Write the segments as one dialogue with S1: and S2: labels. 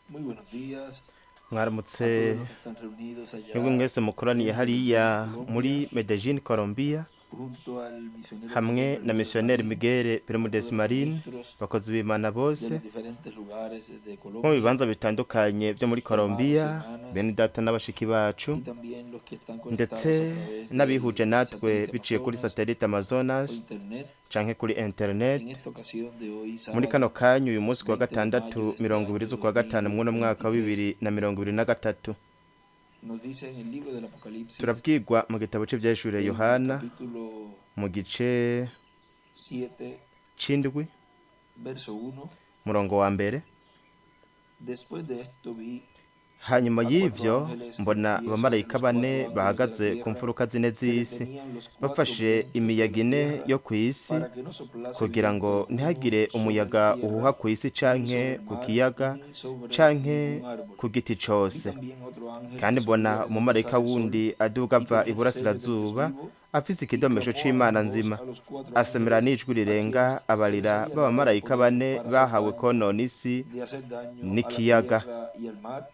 S1: Muy buenos días
S2: Mwaramutse
S1: a todos los que están reunidos allá
S2: mwebwe mwese mukoraniye
S1: en
S2: hariya
S1: Medellín,
S2: muri
S1: Colombia,
S2: Medellín, Colombia,
S1: junto al misionero
S2: hamwe
S1: Miguel
S2: na
S1: Bermúdez
S2: missionnaire
S1: Marín,
S2: Miguel
S1: a todos
S2: Bermúdez
S1: los
S2: Marín,
S1: ministros
S2: bakozi b'Imana
S1: de
S2: bose
S1: los diferentes lugares de
S2: bo mu
S1: Colombia,
S2: bibanza bitandukanye vyo muri
S1: hermanos y
S2: Colombia,
S1: hermanas,
S2: bene data n'abashiki bacu,
S1: y también los que están
S2: ndetse
S1: conectados a través
S2: n'abihuje
S1: del
S2: natwe
S1: satélite
S2: biciye kuri
S1: Amazonas
S2: satellite
S1: o
S2: Amazonas
S1: Internet.
S2: canke kuri internet.
S1: En esta ocasión de hoy,
S2: Muri kano
S1: sábado
S2: kanya uyu munsi kuwa
S1: 20 de mayo
S2: gatandatu
S1: de este
S2: mirongo ibiri
S1: año
S2: z'ukwa gatanu mw'uno mwaka wa
S1: 2023,
S2: 2023,
S1: nos dice en el libro del Apocalipsis,
S2: turabwirwa mu gitabo c'Ivyahishuriwe
S1: en el
S2: Yohana
S1: capítulo
S2: mu gice
S1: 7,
S2: c'indwi
S1: verso 1,
S2: murongo wa mbere.
S1: Después de esto vi
S2: Hanyuma
S1: a cuatro
S2: y'ivyo
S1: ángeles
S2: mbona
S1: en pie sobre
S2: abamarayika
S1: los
S2: bane
S1: cuatro ángulos de la
S2: bahagaze ku
S1: tierra
S2: mfuruka zine
S1: que
S2: z'isi,
S1: detenían los cuatro
S2: bafashe
S1: vientos de
S2: imiyaga
S1: la
S2: ine
S1: tierra
S2: yo kw'isi,
S1: para que no soplase
S2: kugira ngo
S1: viento alguno
S2: ntihagire
S1: sobre
S2: umuyaga
S1: la
S2: uhuha
S1: tierra,
S2: kw'isi
S1: ni
S2: canke
S1: sobre el
S2: ku
S1: mar,
S2: kiyaga
S1: ni sobre
S2: canke
S1: ningún árbol.
S2: ku giti
S1: Vi
S2: cose.
S1: también otro ángel
S2: Kandi
S1: que
S2: mbona
S1: subía de donde
S2: umumarayika
S1: sale el sol
S2: wundi aduga
S1: y
S2: ava
S1: tenía el sello del Dios
S2: iburasirazuba,
S1: vivo,
S2: afise
S1: y
S2: ikidomesho
S1: clamó a
S2: c'Imana
S1: gran voz
S2: nzima,
S1: a los cuatro
S2: asemera
S1: ángeles
S2: n'ijwi
S1: a
S2: rirenga
S1: quienes se les
S2: abarira
S1: había dado
S2: b'abamarayika
S1: poder
S2: bane
S1: para hacer
S2: bahawe
S1: daño,
S2: konona isi
S1: de hacer daño a la
S2: n'ikiyaga,
S1: tierra y al mar,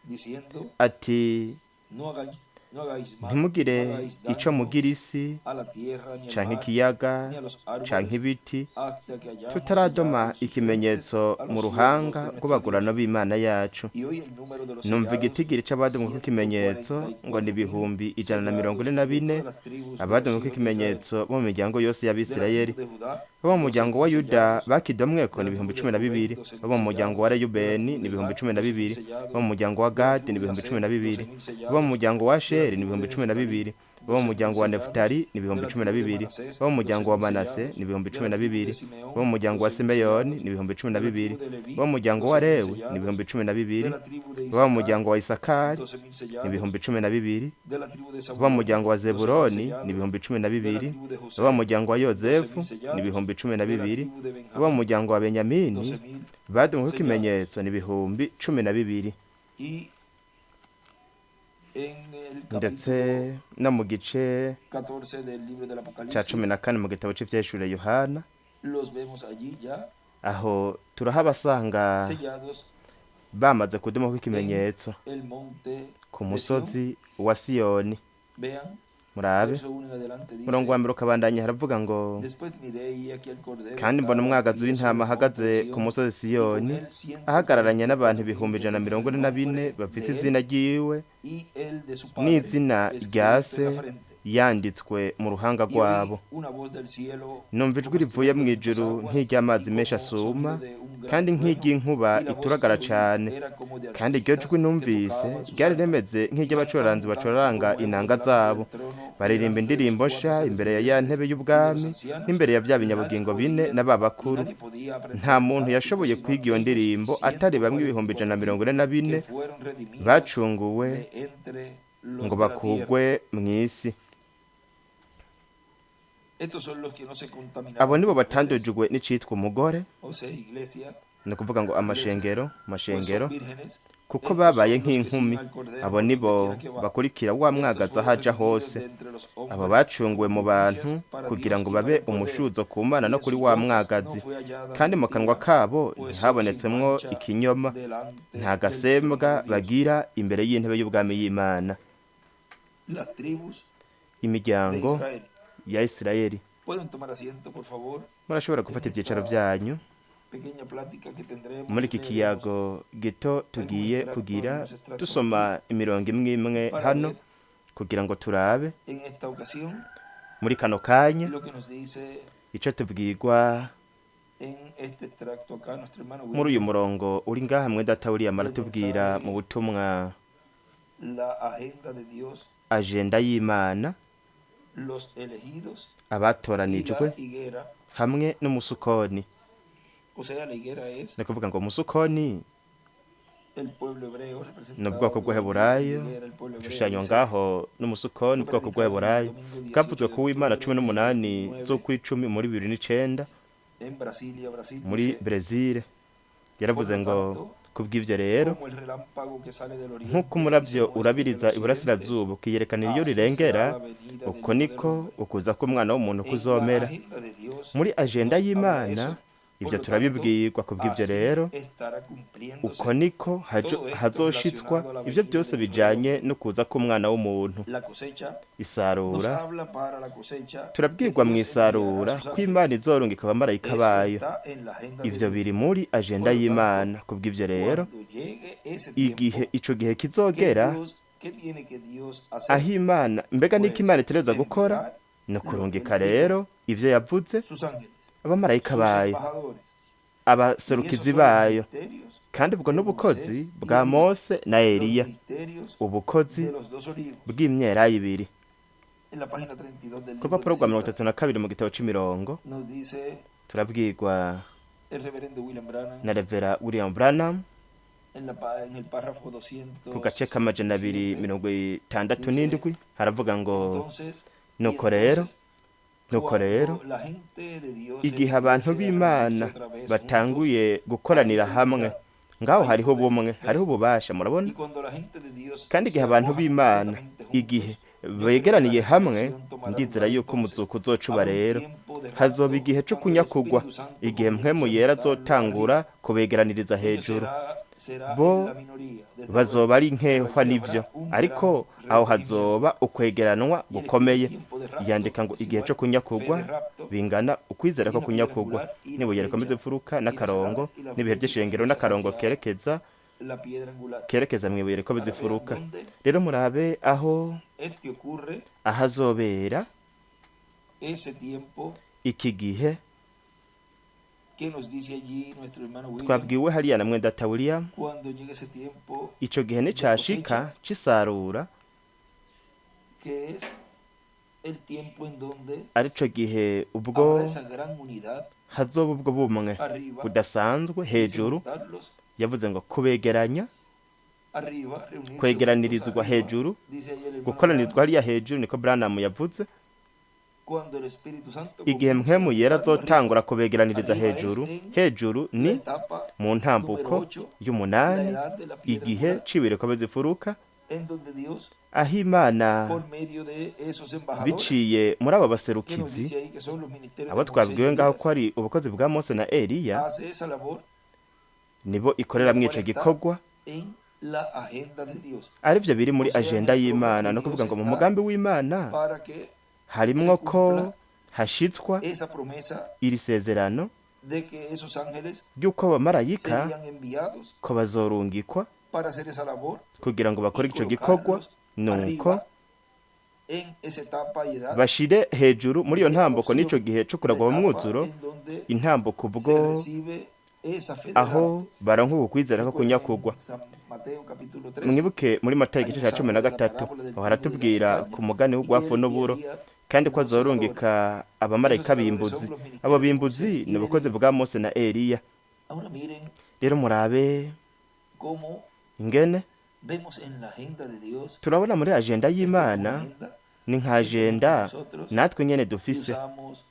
S1: diciendo:
S2: ati:
S1: No hagáis, no hagáis mal, no
S2: Ntimugire
S1: hagáis
S2: ico
S1: daño
S2: mugira isi
S1: a la tierra, ni al
S2: canke
S1: mar,
S2: ikiyaga
S1: ni a los
S2: canke
S1: árboles,
S2: ibiti,
S1: hasta que hayamos
S2: tutaradoma
S1: sellado sus frentes
S2: ikimenyetso
S1: a
S2: mu
S1: los siervos
S2: ruhanga
S1: de nuestro
S2: rw'abagurano
S1: Dios.
S2: b'Imana yacu.
S1: Y hoy el número de los
S2: Numva
S1: sellados,
S2: igitigiri c'abadumweko ikimenyetso ngo ni
S1: 144.000
S2: 144,000,
S1: sellados de todas las tribus de los
S2: abadumweko
S1: hijos de Israel.
S2: ikimenyetso bo mu miryango yose
S1: De la
S2: y'Abisirayeli.
S1: tribu de Judá,
S2: Abo mu muryango
S1: 12.000
S2: wa Yuda
S1: sellados.
S2: bakidomweko
S1: De
S2: ni
S1: la
S2: ibihumbi
S1: tribu de
S2: cumi na
S1: Rubén,
S2: bibiri,
S1: 12.000
S2: abo mu muryango wa
S1: sellados. De la
S2: Reyubeni
S1: tribu
S2: ni
S1: de
S2: ibihumbi
S1: Gad,
S2: cumi na
S1: 12.000
S2: bibiri, abo
S1: sellados.
S2: mu muryango wa
S1: De la
S2: Gadi ni
S1: tribu de
S2: ibihumbi cumi
S1: Aser,
S2: na bibiri,
S1: 12.000
S2: abo mu
S1: sellados.
S2: muryango wa
S1: De la
S2: Asheri ni
S1: tribu
S2: ibihumbi
S1: de
S2: cumi na
S1: Neftalí,
S2: bibiri, abo mu
S1: 12.000
S2: muryango wa
S1: sellados.
S2: Nefutali ni
S1: De
S2: ibihumbi
S1: la
S2: cumi na
S1: tribu de
S2: bibiri,
S1: Manasés,
S2: abo mu muryango wa
S1: 12.000
S2: Manase
S1: sellados.
S2: ni ibihumbi
S1: De
S2: cumi
S1: la
S2: na
S1: tribu de
S2: bibiri, abo mu
S1: Simeón,
S2: muryango wa
S1: 12.000
S2: Simeyoni
S1: sellados.
S2: ni ibihumbi cumi na
S1: De la
S2: bibiri,
S1: tribu de Leví,
S2: abo mu muryango wa
S1: 12.000
S2: Lewi ni
S1: sellados.
S2: ibihumbi cumi na
S1: De
S2: bibiri,
S1: la tribu de
S2: abo mu
S1: Isaacar,
S2: muryango wa Isakari
S1: 12.000
S2: ni
S1: sellados.
S2: ibihumbi cumi na bibiri,
S1: De la tribu de
S2: abo mu
S1: Zabulón,
S2: muryango wa
S1: 12.000
S2: Zeburoni ni
S1: sellados.
S2: ibihumbi cumi na
S1: De la
S2: bibiri,
S1: tribu de
S2: abo mu
S1: José,
S2: muryango wa
S1: 12.000
S2: Yozefu ni
S1: sellados.
S2: ibihumbi cumi na
S1: De la
S2: bibiri,
S1: tribu de
S2: abo mu
S1: Benjamín,
S2: muryango wa Benyamini
S1: 12.000
S2: badumweko
S1: sellados.
S2: ikimenyetso ni 12.000.
S1: Y en el
S2: Ndetse
S1: capítulo
S2: no mu gice
S1: 14 del libro del
S2: ca
S1: Apocalipsis,
S2: 14 mu gitabo c'Ivyahishuriwe Yohana,
S1: los vemos allí ya
S2: aho turahabasanga
S1: sellados
S2: bamaze kudumako
S1: en
S2: ikimenyetso
S1: el monte
S2: ku
S1: de Sión.
S2: musozi wa Siyoni.
S1: Vean,
S2: Murabe
S1: verso 1 en adelante
S2: murongo
S1: dice:
S2: wa mbere ukabandanya haravuga ngo:
S1: Después miré y aquí el Cordero
S2: Kandi mbona
S1: estaba en
S2: umwagazi
S1: pie
S2: w'intama
S1: sobre el monte
S2: ahagaze ku
S1: Sión,
S2: musozi
S1: y con
S2: Siyoni,
S1: él
S2: ahagararanye n'abantu
S1: 144.000
S2: ibihumbi
S1: que
S2: ijana na
S1: tenían
S2: mirongo
S1: el
S2: ine na bine
S1: nombre
S2: bafise
S1: de
S2: izina
S1: él
S2: ryiwe
S1: y el de su padre
S2: n'izina rya
S1: escrito
S2: se
S1: en la frente.
S2: yanditswe mu ruhanga
S1: Y oí
S2: rwabo.
S1: una voz del cielo
S2: Numva ijwi
S1: como
S2: rivuye
S1: estruendo
S2: mu
S1: de muchas
S2: ijuru
S1: aguas
S2: nk'iry'amazi
S1: y
S2: menshi
S1: como sonido
S2: asuma,
S1: de un gran
S2: kandi
S1: trueno,
S2: nk'iry'inkuba
S1: y la voz que
S2: ituragara
S1: oí
S2: cane.
S1: era como de
S2: Kandi iryo jwi
S1: arpistas que
S2: numvise
S1: tocaban sus
S2: ryari
S1: arpas,
S2: rimeze
S1: y cantaban
S2: nk'iry'abacuranzi
S1: un cántico
S2: bacoranga
S1: nuevo
S2: inanga
S1: delante
S2: zabo,
S1: del trono y
S2: baririmba
S1: delante de los
S2: indirimbo
S1: cuatro
S2: nsha
S1: seres
S2: imbere ya ya
S1: vivientes
S2: ntebe
S1: y de los
S2: y'ubwami
S1: ancianos,
S2: n'imbere ya vya
S1: y nadie
S2: binyabugingo bine
S1: podía
S2: n'aba
S1: y
S2: bakuru.
S1: nadie podía
S2: Nta
S1: aprender el
S2: muntu
S1: cántico
S2: yashoboye
S1: sino
S2: kwiga iyo
S1: aquellos
S2: ndirimbo atari bamwe
S1: 144.000
S2: 144.000
S1: que fueron redimidos
S2: bacunguwe
S1: de entre los
S2: ngo
S1: de la tierra.
S2: bakugwe mw'isi.
S1: Estos son los que no se
S2: Abo
S1: contaminaron
S2: nibo
S1: con mujeres,
S2: batandujwe n'icitwa umugore,
S1: o sea, iglesia,
S2: ni ukuvuga ngo
S1: iglesias,
S2: amashengero,
S1: pues son
S2: mashengero,
S1: vírgenes.
S2: kuko
S1: Estos
S2: babaye
S1: son los que
S2: nk'inkumi.
S1: siguen al Cordero
S2: Abo
S1: por donde
S2: nibo
S1: quiera que va.
S2: bakurikira wa
S1: Estos
S2: mwagazi
S1: fueron
S2: aho aja
S1: redimidos
S2: hose.
S1: de entre los
S2: Abo
S1: hombres
S2: bacunguwe
S1: como
S2: mu bantu
S1: primicias para
S2: kugira
S1: Dios
S2: ngo
S1: y para
S2: babe
S1: el Cordero.
S2: umushuzo ku Mana
S1: Y
S2: no
S1: en
S2: kuri
S1: sus
S2: wa
S1: bocas no
S2: mwagazi,
S1: fue hallada
S2: kandi mu kanwa
S1: mentira,
S2: kabo
S1: pues son sin
S2: ntihabonetsemwo
S1: mancha
S2: ikinyoma,
S1: delante
S2: nta
S1: del trono
S2: gasembwa
S1: de Dios.
S2: bagira imbere y'intebe y'ubwami y'Imana.
S1: Las tribus de
S2: Imiryango
S1: Israel.
S2: ya Isirayeli.
S1: Pueden tomar asiento, por favor,
S2: Murashobora
S1: en
S2: gufata ivyicaro
S1: esta
S2: vyanyu
S1: pequeña plática que tendremos.
S2: muri iki
S1: Leeremos
S2: kiyago gito
S1: algún
S2: tugiye
S1: extracto,
S2: kugira,
S1: algunos extractos aquí
S2: dusoma imirongo imwe imwe
S1: para
S2: hano
S1: ver
S2: kugira ngo turabe
S1: en esta ocasión
S2: muri kano kanya
S1: lo que nos dice
S2: ico tubwirwa
S1: en este extracto acá nuestro hermano
S2: muri uyu
S1: William
S2: murongo uri ngaha mwe data William
S1: del
S2: aratubwira mu
S1: mensaje
S2: butumwa
S1: La Agenda de Dios,
S2: agenda y'Imana,
S1: los elegidos y
S2: abatoranijwe
S1: la higuera.
S2: hamwe n'umusukoni.
S1: O sea, la higuera es
S2: Ni ukuvuga ngo umusukoni
S1: el pueblo hebreo
S2: ni
S1: representado
S2: ubwoko
S1: con la
S2: bw'Ubuheburayo,
S1: higuera, el pueblo hebreo
S2: ishushanywa
S1: dice,
S2: ngaho n'umusukoni
S1: fue
S2: ubwoko
S1: predicado en el
S2: bw'Ubuheburayo
S1: domingo
S2: bwavuzwe
S1: 18 de
S2: ku w'Imana
S1: octubre
S2: cumi
S1: del
S2: n'umunani
S1: 2009
S2: z'ukwicumi muri 2009
S1: en Brasilia, Brasil,
S2: muri
S1: dice:
S2: Brezil. Yaravuze
S1: Por lo
S2: ngo
S1: tanto,
S2: kubw'ivyo rero
S1: como el relámpago que sale del
S2: nk'uko
S1: oriente y se
S2: umuravyo
S1: muestra en el
S2: urabiriza
S1: occidente,
S2: iburasirazuba ukiyerekanira iyo
S1: así será
S2: rirengera,
S1: la venida del
S2: uko
S1: Hijo del
S2: niko
S1: Hombre.
S2: ukuza k'umwana w'umuntu
S1: En la
S2: kuzomera.
S1: agenda de Dios
S2: Muri agenda
S1: nos habla
S2: y'Imana
S1: eso. Por
S2: Ibyo
S1: lo tanto,
S2: turabibwirwa. Kubw'ibyo
S1: así
S2: rero,
S1: estará
S2: uko
S1: cumpliéndose
S2: niko
S1: todo esto
S2: hazoshitswa
S1: relacionado a la
S2: ibyo
S1: venida
S2: byose
S1: del Hijo del
S2: bijanye
S1: Hombre.
S2: no kuza k'umwana w'umuntu.
S1: La cosecha nos
S2: Isarura,
S1: habla para la cosecha que
S2: turabwirwa mu
S1: Dios enviará a
S2: isarura
S1: sus
S2: ko
S1: ángeles.
S2: Imana izorungika abamarayika
S1: Eso
S2: bayo.
S1: está en la agenda de
S2: Ivyo
S1: Dios.
S2: biri muri agenda
S1: Por lo tanto,
S2: y'Imana. Kubw'ivyo rero,
S1: cuando llegue ese
S2: igihe
S1: tiempo,
S2: ico gihe
S1: ¿qué
S2: kizogera,
S1: Dios, qué tiene que Dios
S2: aho
S1: hacer?
S2: Imana, mbega niko
S1: Pues
S2: Imana itegerezwa gukora?
S1: enviar
S2: Ni
S1: lo que Él
S2: ukurungika
S1: dijo,
S2: rero ivyo yavuze,
S1: sus ángeles,
S2: abamarayika
S1: sus
S2: bayo,
S1: embajadores. Y esos
S2: abaserukizi
S1: son los
S2: bayo.
S1: ministerios
S2: Kandi ubwo
S1: de
S2: n'ubukozi
S1: Moisés y
S2: bwa
S1: Elías,
S2: Mose na
S1: los
S2: Eliya,
S1: ministerios
S2: ubukozi
S1: de los dos olivos.
S2: bw'imyelayo ibiri.
S1: En la página 32 del
S2: Ku
S1: libro
S2: rupapuro
S1: de
S2: rwa mirongo
S1: citas
S2: itatu na kabiri mu gitabo c'imirongo,
S1: nos dice
S2: turabwirwa
S1: el reverendo William Branham
S2: na Revera William Branham
S1: en el párrafo
S2: ku gace k'amajana abiri
S1: 267,
S2: mirongo itandatu
S1: dice,
S2: n'indwi, haravuga ngo:
S1: entonces, y
S2: nuko rero,
S1: entonces,
S2: nuko rero,
S1: cuando la gente de Dios
S2: igihe abantu
S1: empiece a reunirse
S2: b'Imana
S1: otra vez juntos,
S2: batanguye
S1: hay
S2: gukoranira hamwe,
S1: unidad,
S2: ngaho
S1: hay
S2: hariho
S1: poder.
S2: ubumwe,
S1: ¿Ve?
S2: hariho ububasha, murabona.
S1: Y cuando la gente de Dios
S2: Kandi igihe
S1: se
S2: abantu
S1: acoja
S2: b'Imana,
S1: completamente
S2: igihe
S1: juntos, yo creo que la
S2: begeraniye hamwe,
S1: resurrección tomará
S2: ndizera
S1: lugar
S2: yuko
S1: entonces.
S2: umuzuko uzocuba
S1: Habrá un
S2: rero.
S1: tiempo de
S2: Hazoba
S1: rapto
S2: igihe co
S1: cuando el
S2: kunyakugwa,
S1: Espíritu Santo
S2: igihe Mpwemu
S1: comience a
S2: Yera
S1: juntarlo
S2: azotangura
S1: arriba.
S2: kubegeraniriza
S1: Ellos
S2: hejuru.
S1: será en
S2: Bo
S1: la minoría, desde
S2: bazoba
S1: luego,
S2: ari
S1: pero
S2: inkehwa
S1: allí
S2: n'ivyo,
S1: habrá un gran
S2: ariko aho
S1: recogimiento.
S2: hazoba ukwegeranwa
S1: Y él escribe
S2: gukomeye.
S1: tiempo de rapto
S2: Yandika ngo
S1: es
S2: igihe
S1: igual
S2: co
S1: fe
S2: kunyakugwa
S1: de rapto
S2: bingana ukwizera
S1: y
S2: ko
S1: la piedra
S2: kunyakugwa,
S1: angular y la
S2: n'ibuye rikomeza
S1: flecha
S2: imfuruka
S1: y las
S2: n'akarongo,
S1: edades y la
S2: n'ibihe
S1: flecha y las
S2: vy'ishengero
S1: flechas
S2: n'akarongo
S1: hacia
S2: kerekeza
S1: la piedra angular.
S2: kerekeza mw'ibuye rikomeza
S1: Ahora vean
S2: imfuruka.
S1: dónde
S2: Rero murabe aho
S1: es que ocurre
S2: ahazobera
S1: ese tiempo
S2: iki gihe
S1: que nos dice allí nuestro hermano William.
S2: twabwiwe hariya na mwendata William.
S1: Cuando llegue ese tiempo
S2: Ico gihe
S1: de
S2: nicashika
S1: cosecha,
S2: c'isarura,
S1: que es el tiempo en donde
S2: arico gihe ubwo
S1: habrá esa gran unidad
S2: hazoba ubwo bumwe
S1: arriba,
S2: budasanzwe
S1: dice
S2: hejuru.
S1: juntarlos
S2: Yavuze ngo kubegeranya,
S1: arriba, reunirse juntos
S2: kwegeranirizwa
S1: arriba,
S2: hejuru,
S1: dice allí el hermano
S2: gukoranirizwa
S1: Branham,
S2: hariya hejuru, niko Branham yavuze.
S1: cuando el Espíritu Santo
S2: Igihe
S1: comience a
S2: Mpwemu Yera
S1: juntarlos arriba.
S2: azotangura kubegeraniriza
S1: Arriba es
S2: hejuru.
S1: en
S2: Hejuru
S1: la
S2: ni
S1: etapa
S2: mu
S1: número
S2: ntambuko
S1: 8, la
S2: y'umunani,
S1: edad de la piedra
S2: igihe
S1: angular,
S2: c'ibuye rikomeza imfuruka,
S1: en donde Dios,
S2: aho Imana
S1: por medio de esos embajadores,
S2: biciye muri abo
S1: que nos
S2: baserukizi,
S1: dice ahí que son los ministerios
S2: abo
S1: de Moisés y
S2: twabwiwe ngaho
S1: Elías,
S2: ko ari ubukozi bwa Mose na Eliya,
S1: hace esa labor,
S2: nibo
S1: la
S2: ikoreramwo
S1: cual
S2: ico
S1: está
S2: gikorwa,
S1: en la agenda de Dios.
S2: arivyo biri muri
S1: O sea, en
S2: agenda
S1: el programa
S2: y'Imana.
S1: de
S2: No
S1: Dios
S2: kuvuga ngo mu
S1: está
S2: mugambi w'Imana
S1: para que se
S2: harimwo ko
S1: cumpla
S2: hashitswa
S1: esa promesa
S2: iri sezerano
S1: de que esos ángeles
S2: ry'uko abamarayika
S1: serían enviados
S2: ko bazorungikwa
S1: para hacer esa labor
S2: kugira ngo bakore
S1: y
S2: ico gikorwa,
S1: colocarlos
S2: nuko
S1: arriba en esa etapa y edad
S2: bashire hejuru muri iyo
S1: de
S2: ntambuko n'ico
S1: adopción,
S2: gihe co
S1: la
S2: kuragwa mu
S1: etapa
S2: mwuzuro,
S1: en donde
S2: intambuko
S1: se
S2: ubwo
S1: recibe esa fe de
S2: aho
S1: rapto.
S2: baronka ukwizera ko
S1: Recuerden en
S2: kunyakugwa.
S1: San Mateo capítulo 13,
S2: Mwibuke muri Matayo
S1: ahí
S2: igice
S1: nos
S2: ca cumi na
S1: habla de la
S2: gatatu,
S1: parábola del
S2: aho
S1: trigo y de la
S2: haratubwira
S1: cizaña
S2: ku mugani
S1: y que
S2: w'urwafu
S1: él
S2: n'uburo,
S1: enviaría
S2: kandi ko
S1: los segadores.
S2: azorungika
S1: Esos
S2: abamarayika
S1: segadores son
S2: bimbuzi.
S1: los
S2: Abo
S1: ministerios de
S2: bimbuzi
S1: Moisés
S2: ni
S1: y de
S2: ubukozi
S1: Elías.
S2: bwa Mose na Eliya.
S1: Ahora miren
S2: Rero murabe
S1: cómo
S2: ingene
S1: vemos en la agenda de Dios,
S2: turabona muri agenda
S1: esta es una
S2: y'Imana,
S1: agenda
S2: ni nka
S1: que tenemos
S2: agenda
S1: nosotros
S2: natwe nyene
S1: y
S2: dufise.
S1: usamos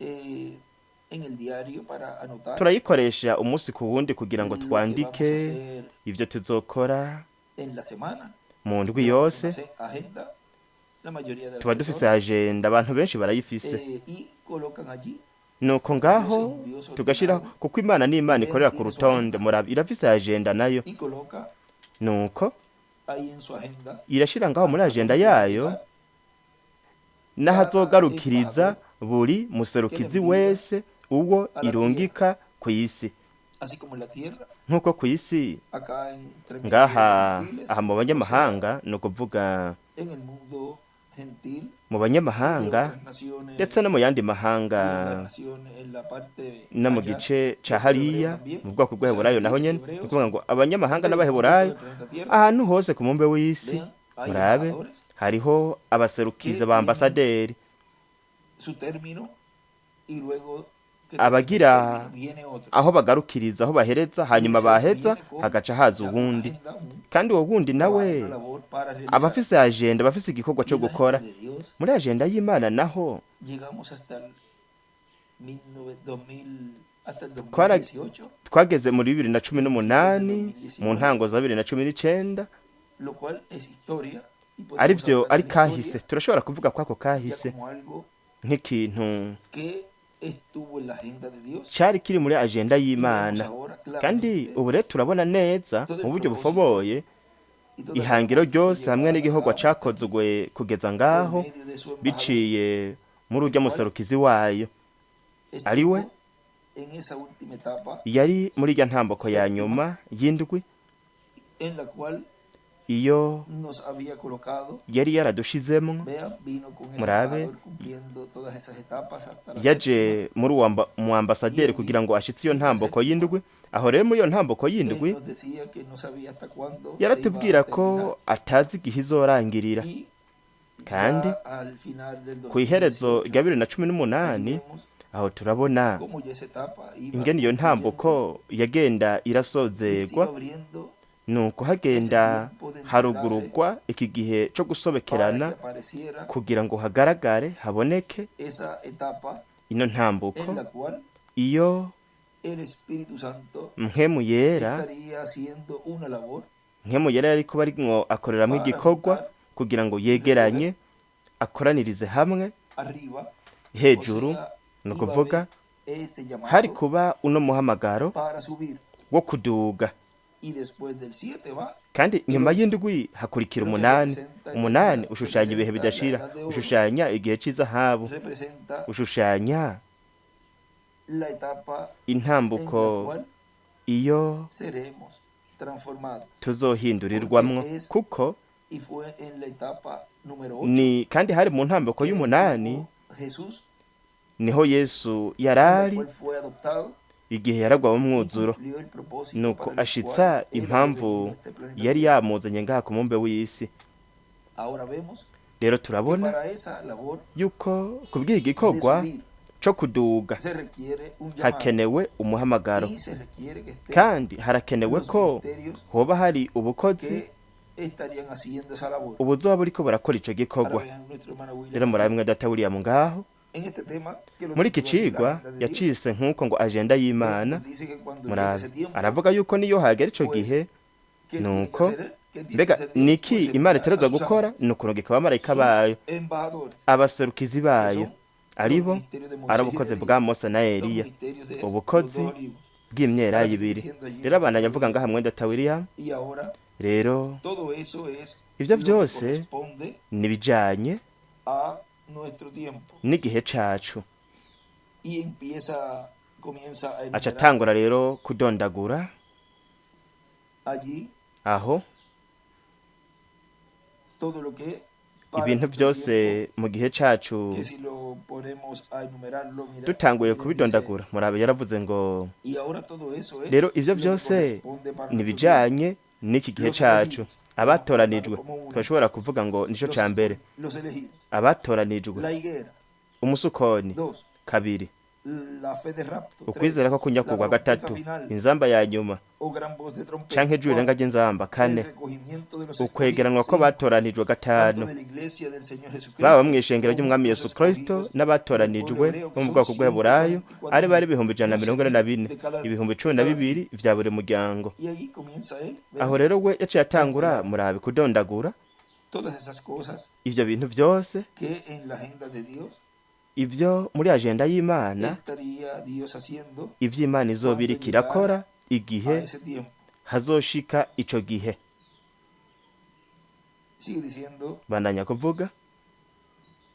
S1: eh, en el diario para anotar
S2: Turayikoresha umunsi ku wundi kugira ngo
S1: lo que vamos a
S2: twandike
S1: hacer
S2: ivyo tuzokora
S1: en la semana.
S2: mu ndwi
S1: Llevamos
S2: yose.
S1: una agenda, la mayoría de las
S2: Tuba dufise
S1: personas,
S2: agenda, abantu benshi barayifise.
S1: y colocan allí.
S2: Nuko
S1: Dios es
S2: ngaho
S1: un Dios
S2: tugashiraho,
S1: ordenado,
S2: kuko Imana ni Imana
S1: Él
S2: ikorera ku
S1: tiene su
S2: rutonde.
S1: agenda
S2: Murabe, irafise agenda nayo.
S1: y coloca
S2: Nuko
S1: ahí en su agenda
S2: irashira ngaho muri
S1: hasta
S2: agenda
S1: dónde va a
S2: yayo
S1: llegar cada
S2: n'ahazogarukiriza
S1: embajador
S2: buri
S1: que le
S2: muserukizi
S1: envía
S2: wese uwo
S1: a la tierra,
S2: irungika ku isi.
S1: así como en la tierra,
S2: Nk'uko ku isi
S1: acá entre medio de los
S2: ngaha
S1: gentiles,
S2: aha mu
S1: o sea,
S2: banyamahanga, ni ukuvuga
S1: en el mundo gentil
S2: mu
S1: y de
S2: banyamahanga
S1: otras naciones
S2: ndetse no mu yandi
S1: y en
S2: mahanga
S1: las naciones en la parte
S2: no mu
S1: allá
S2: gice ca
S1: del pueblo hebreo
S2: hariya
S1: también,
S2: mu bwoko
S1: o sea,
S2: bw'Abaheburayo naho
S1: gentiles y
S2: nyene, ni
S1: hebreos
S2: ukuvuga ngo abanyamahanga
S1: del punto
S2: n'Abaheburayo
S1: del planeta Tierra,
S2: ahantu hose ku mumbe w'isi,
S1: vean, hay
S2: murabe
S1: embajadores
S2: hariho abaserukizi
S1: que
S2: ba
S1: tienen
S2: ambasaderi
S1: su término y luego que termina el
S2: abagira
S1: término viene otro.
S2: aho bagarukiriza, aho bahereza,
S1: Y
S2: hanyuma
S1: ese
S2: baheza
S1: viene con
S2: hagaca haza
S1: ya una
S2: uwundi,
S1: agenda, un
S2: kandi uwo wundi
S1: trabajo,
S2: nawe
S1: una labor para realizar.
S2: abafise agenda, abafise igikorwa
S1: Y
S2: co
S1: en la agenda
S2: gukora.
S1: de Dios
S2: Muri agenda y'Imana naho
S1: llegamos hasta el 2000, hasta el
S2: twara
S1: 2018,
S2: twageze muri bibiri na cumi
S1: principios del
S2: n'umunani mu
S1: 2019,
S2: ntango za 2019,
S1: lo cual es historia y podemos
S2: arivyo
S1: hablar de
S2: ari
S1: la
S2: kahise.
S1: historia
S2: Turashobora kuvuga ko ako
S1: ya
S2: kahise
S1: como algo
S2: nk'ikintu
S1: que estuvo en la agenda de Dios.
S2: Cari kiri muri agenda
S1: Y vemos
S2: y'Imana.
S1: ahora
S2: Kandi
S1: claramente
S2: ubu rero turabona neza
S1: todo
S2: mu
S1: el
S2: buryo
S1: propósito
S2: bufoboye
S1: y toda la
S2: ihangiro
S1: labor que fue
S2: ryose hamwe
S1: llevada a
S2: n'igikorwa
S1: cabo
S2: cakozwe kugeza
S1: por
S2: ngaho
S1: medio de su embajador,
S2: biciye muri urya
S1: el cual
S2: muserukizi wayo, ari we
S1: estuvo en esa última etapa
S2: yari muri irya ntamboko ya
S1: séptima
S2: nyuma y'indwi,
S1: en la cual
S2: iyo
S1: nos había colocado.
S2: yari yaradushizemwo.
S1: Vea, vino con ese
S2: Murabe,
S1: embajador cumpliendo todas esas etapas hasta la séptima.
S2: yaje muri uwo mu
S1: Y
S2: ambasaderi
S1: allí,
S2: kugira ngo ashitse iyo
S1: en la
S2: ntamboko
S1: séptima,
S2: y'indwi. Aho rero muri iyo ntamboko
S1: él
S2: y'indwi
S1: nos decía que no sabía hasta cuándo se iba
S2: yaratubwira
S1: a
S2: ko
S1: terminar.
S2: atazi igihe izorangirira.
S1: Y
S2: Kandi
S1: ya al final del
S2: ku iherezo
S1: 2018,
S2: rya bibiri na cumi
S1: allí
S2: n'umunani
S1: vemos
S2: aho turabona
S1: cómo ya esa etapa iba
S2: ingene iyo
S1: concluyendo
S2: ntambuko yagenda
S1: y se iba
S2: irasozerwa,
S1: abriendo
S2: nuko
S1: ese
S2: hagenda
S1: tiempo de entrelace
S2: harugurugwa iki gihe co
S1: para que
S2: gusobekerana
S1: apareciera
S2: kugira ngo hagaragare haboneke
S1: esa etapa
S2: ino ntambuko
S1: en la cual
S2: iyo
S1: el Espíritu Santo
S2: Mpwemu Yera
S1: estaría haciendo una labor
S2: Mpwemu Yera yari kuba arimwo akoreramwo
S1: para
S2: igikorwa
S1: juntar
S2: kugira ngo
S1: y recoger
S2: yegeranye akoranirize hamwe
S1: arriba, o
S2: hejuru,
S1: sea,
S2: ni
S1: iba a
S2: ukuvuga
S1: haber ese
S2: hari
S1: llamado
S2: kuba uno muhamagaro
S1: para subir.
S2: wo kuduga.
S1: Y después del 7 va
S2: Kandi
S1: el
S2: nyuma
S1: 8,
S2: y'indwi hakurikira
S1: lo que
S2: umunani.
S1: representa
S2: Umunani
S1: eternidad,
S2: ushushanya ibihe
S1: representa la
S2: bidashira,
S1: edad de oro,
S2: ushushanya igihe c'izahabu,
S1: representa
S2: ushushanya
S1: la etapa en la
S2: intambuko
S1: cual
S2: iyo
S1: seremos transformados,
S2: tuzohindurirwamwo,
S1: porque es
S2: kuko
S1: y fue en la etapa número 8
S2: ni kandi hari mu ntambuko
S1: que
S2: y'umunani
S1: estuvo Jesús,
S2: niho Yesu
S1: en la
S2: yarari
S1: cual fue adoptado
S2: igihe yaragwa mu
S1: y
S2: mwuzuro,
S1: cumplió el propósito
S2: nuko
S1: para el cual
S2: ashitsa
S1: él había
S2: impamvu
S1: venido a este planeta
S2: yari
S1: Tierra.
S2: yamuzanye ngaha ku mumbe w'isi.
S1: Ahora vemos
S2: Rero
S1: que
S2: turabona
S1: para esa labor
S2: yuko kubw'iyi
S1: de
S2: gikorwa
S1: subir
S2: co kuduga
S1: se requiere un llamado
S2: hakenewe umuhamagaro,
S1: y se requiere que estén
S2: kandi harakenewe
S1: los
S2: ko
S1: ministerios
S2: hoba hari ubukozi
S1: que estarían haciendo esa labor.
S2: ubuzoba buriko burakora ico
S1: Ahora
S2: gikorwa.
S1: vean nuestro hermano William
S2: Rero
S1: aquí
S2: murabe mwe data William ngaho
S1: en este tema que lo
S2: muri iki
S1: tituló así, la
S2: cigwa
S1: agenda de Dios.
S2: yacise nk'uko ngo agenda
S1: Él
S2: y'Imana.
S1: nos dice que cuando llegue
S2: Murabe,
S1: ese tiempo,
S2: aravuga yuko niyo hagera ico
S1: pues,
S2: gihe,
S1: ¿qué tiene que
S2: nuko
S1: hacer él? ¿Qué tiene que
S2: mbega
S1: hacer Dios?
S2: niki
S1: Pues
S2: Imana
S1: enviar a
S2: itegerezwa
S1: sus
S2: gukora?
S1: ángeles,
S2: Ni ukurungika abamarayika
S1: sus
S2: bayo,
S1: embajadores,
S2: abaserukizi
S1: que
S2: bayo,
S1: son los
S2: aribo
S1: ministerios de
S2: ari
S1: Moisés y de
S2: ubukozi
S1: Elías,
S2: bwa Mose na
S1: los
S2: Eliya,
S1: ministerios de los
S2: ubukozi
S1: dos olivos.
S2: bw'imyelayo
S1: Ahora sigue
S2: ibiri.
S1: diciendo allí
S2: Rero
S1: nuestro
S2: abandanya
S1: hermano
S2: avuga
S1: William.
S2: ngaha mwenda data William.
S1: Y ahora
S2: Rero
S1: todo eso es
S2: ivyo
S1: lo que
S2: vyose
S1: corresponde
S2: nibijanye
S1: a nuestro tiempo.
S2: n'igihe cacu.
S1: Y empieza, comienza a
S2: Aca
S1: enumerar
S2: atangura rero kudondagura
S1: allí
S2: aho
S1: todo lo que para
S2: ibintu
S1: nuestro
S2: vyose
S1: tiempo,
S2: mu gihe cacu
S1: que si lo ponemos a enumerarlo, mira,
S2: dutanguye
S1: miren, dice,
S2: kubidondagura. Murabe yaravuze ngo
S1: y ahora todo eso
S2: rero
S1: es
S2: ivyo
S1: lo que
S2: vyose
S1: corresponde para nuestro tiempo.
S2: nibijanye n'iki gihe
S1: Los
S2: cacu.
S1: elegidos, vamos a contarlo
S2: Abatoranijwe,
S1: como uno,
S2: turashobora kuvuga ngo nico
S1: los,
S2: ca mbere.
S1: los elegidos,
S2: Abatoranijwe,
S1: la higuera,
S2: umusukoni,
S1: 2,
S2: kabiri,
S1: la fe de rapto, 3,
S2: ukwizera ko
S1: la
S2: kunyakurwa,
S1: trompeta
S2: gatatu,
S1: final
S2: inzamba ya nyuma
S1: o gran voz de trompeta,
S2: canke ijwi rirenga
S1: 4,
S2: ry'inzamba,
S1: el
S2: kane,
S1: recogimiento de los
S2: ukwegeranwa
S1: escogidos, 5,
S2: kw'abatoranijwe,
S1: tanto
S2: gatanu,
S1: de la iglesia del Señor
S2: baba
S1: Jesucristo
S2: mw'ishengero
S1: como
S2: ry'umwami
S1: los
S2: Yesu Kristo
S1: escogidos del pueblo
S2: n'abatoranijwe
S1: hebreo,
S2: bo
S1: que
S2: mu
S1: son
S2: bwoko bw'Abaheburayo, ari bari
S1: 144.000,
S2: 144,000,
S1: 12.000 de cada,
S2: ibihumbi cumi na
S1: cada
S2: bibiri
S1: tribu.
S2: vya buri muryango.
S1: Y allí comienza él,
S2: Aho
S1: vean,
S2: rero we yaciye
S1: a
S2: atangura,
S1: enumerar
S2: murabe, kudondagura
S1: todas esas cosas
S2: ivyo bintu vyose,
S1: que en la agenda de Dios
S2: ivyo muri agenda y'Imana,
S1: estaría Dios haciendo
S2: ivyo Imana izoba
S1: cuando
S2: iriko
S1: llegara
S2: irakora
S1: a
S2: igihe
S1: ese tiempo.
S2: hazoshika ico gihe.
S1: Sigue diciendo,
S2: Bandanya kuvuga,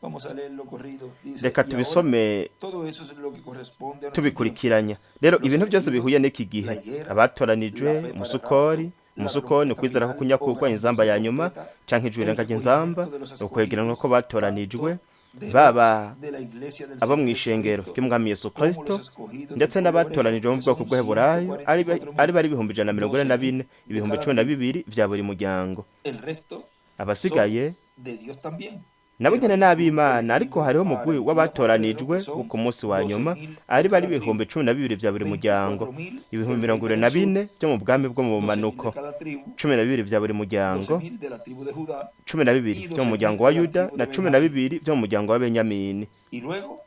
S1: vamos a leerlo corrido. Dice,
S2: reka
S1: y ahora
S2: tubisome
S1: todo eso es lo que corresponde a nuestro tiempo.
S2: tubikurikiranya. Rero
S1: Los
S2: ibintu byose
S1: elegidos,
S2: bihuye n'iki
S1: la
S2: gihe,
S1: higuera, la
S2: abatoranijwe,
S1: fe para
S2: umusukori,
S1: rapto, la
S2: umusukoni,
S1: trompeta
S2: ukwizera ko
S1: final o
S2: kunyakurwa,
S1: gran voz
S2: inzamba
S1: de
S2: ya nyuma
S1: trompeta,
S2: canke ijwi
S1: el
S2: rirenga ry'inzamba,
S1: recogimiento de los
S2: ukwegeranwa
S1: escogidos,
S2: ko batoranijwe,
S1: tanto de los
S2: baba
S1: de la iglesia del
S2: abo
S1: Señor
S2: mw'ishengero
S1: Jesucristo
S2: ry'umwami Yesu
S1: como los
S2: Kristo
S1: escogidos del
S2: ndetse
S1: pueblo hebreo,
S2: n'abatoranijwe bo mu
S1: que
S2: bwoko
S1: son
S2: bw'Abaheburayo, ari
S1: 144.000,
S2: bari 144,000,
S1: 12.000 de
S2: ibihumbi
S1: cada
S2: cumi na
S1: tribu.
S2: bibiri vya buri muryango.
S1: El resto son
S2: Abasigaye
S1: de Dios también,
S2: nabo
S1: pero
S2: nyene
S1: hay un grupo
S2: n'ab'Imana, ariko
S1: elegido
S2: hariho
S1: para
S2: umugwi
S1: el día postrero
S2: w'abatoranijwe
S1: que
S2: wo
S1: son
S2: ku munsi wa nyuma,
S1: 12.000 de
S2: ari bari
S1: cada
S2: ibihumbi
S1: tribu,
S2: 12 vya buri muryango,
S1: 24.000
S2: ibihumbi
S1: del
S2: mirongo
S1: reino
S2: ibiri na
S1: del sur,
S2: bine vyo mu bwami bwo mu
S1: 12.000 de
S2: bumanuko,
S1: cada tribu,
S2: 12 vya buri muryango,
S1: 12.000 de la tribu de Judá
S2: 12
S1: y
S2: vyo mu
S1: 12.000
S2: muryango wa
S1: de la
S2: Yuda
S1: tribu
S2: na
S1: de
S2: cumi na
S1: Benjamín.
S2: bibiri vyo mu muryango wa Benyamini.
S1: Y luego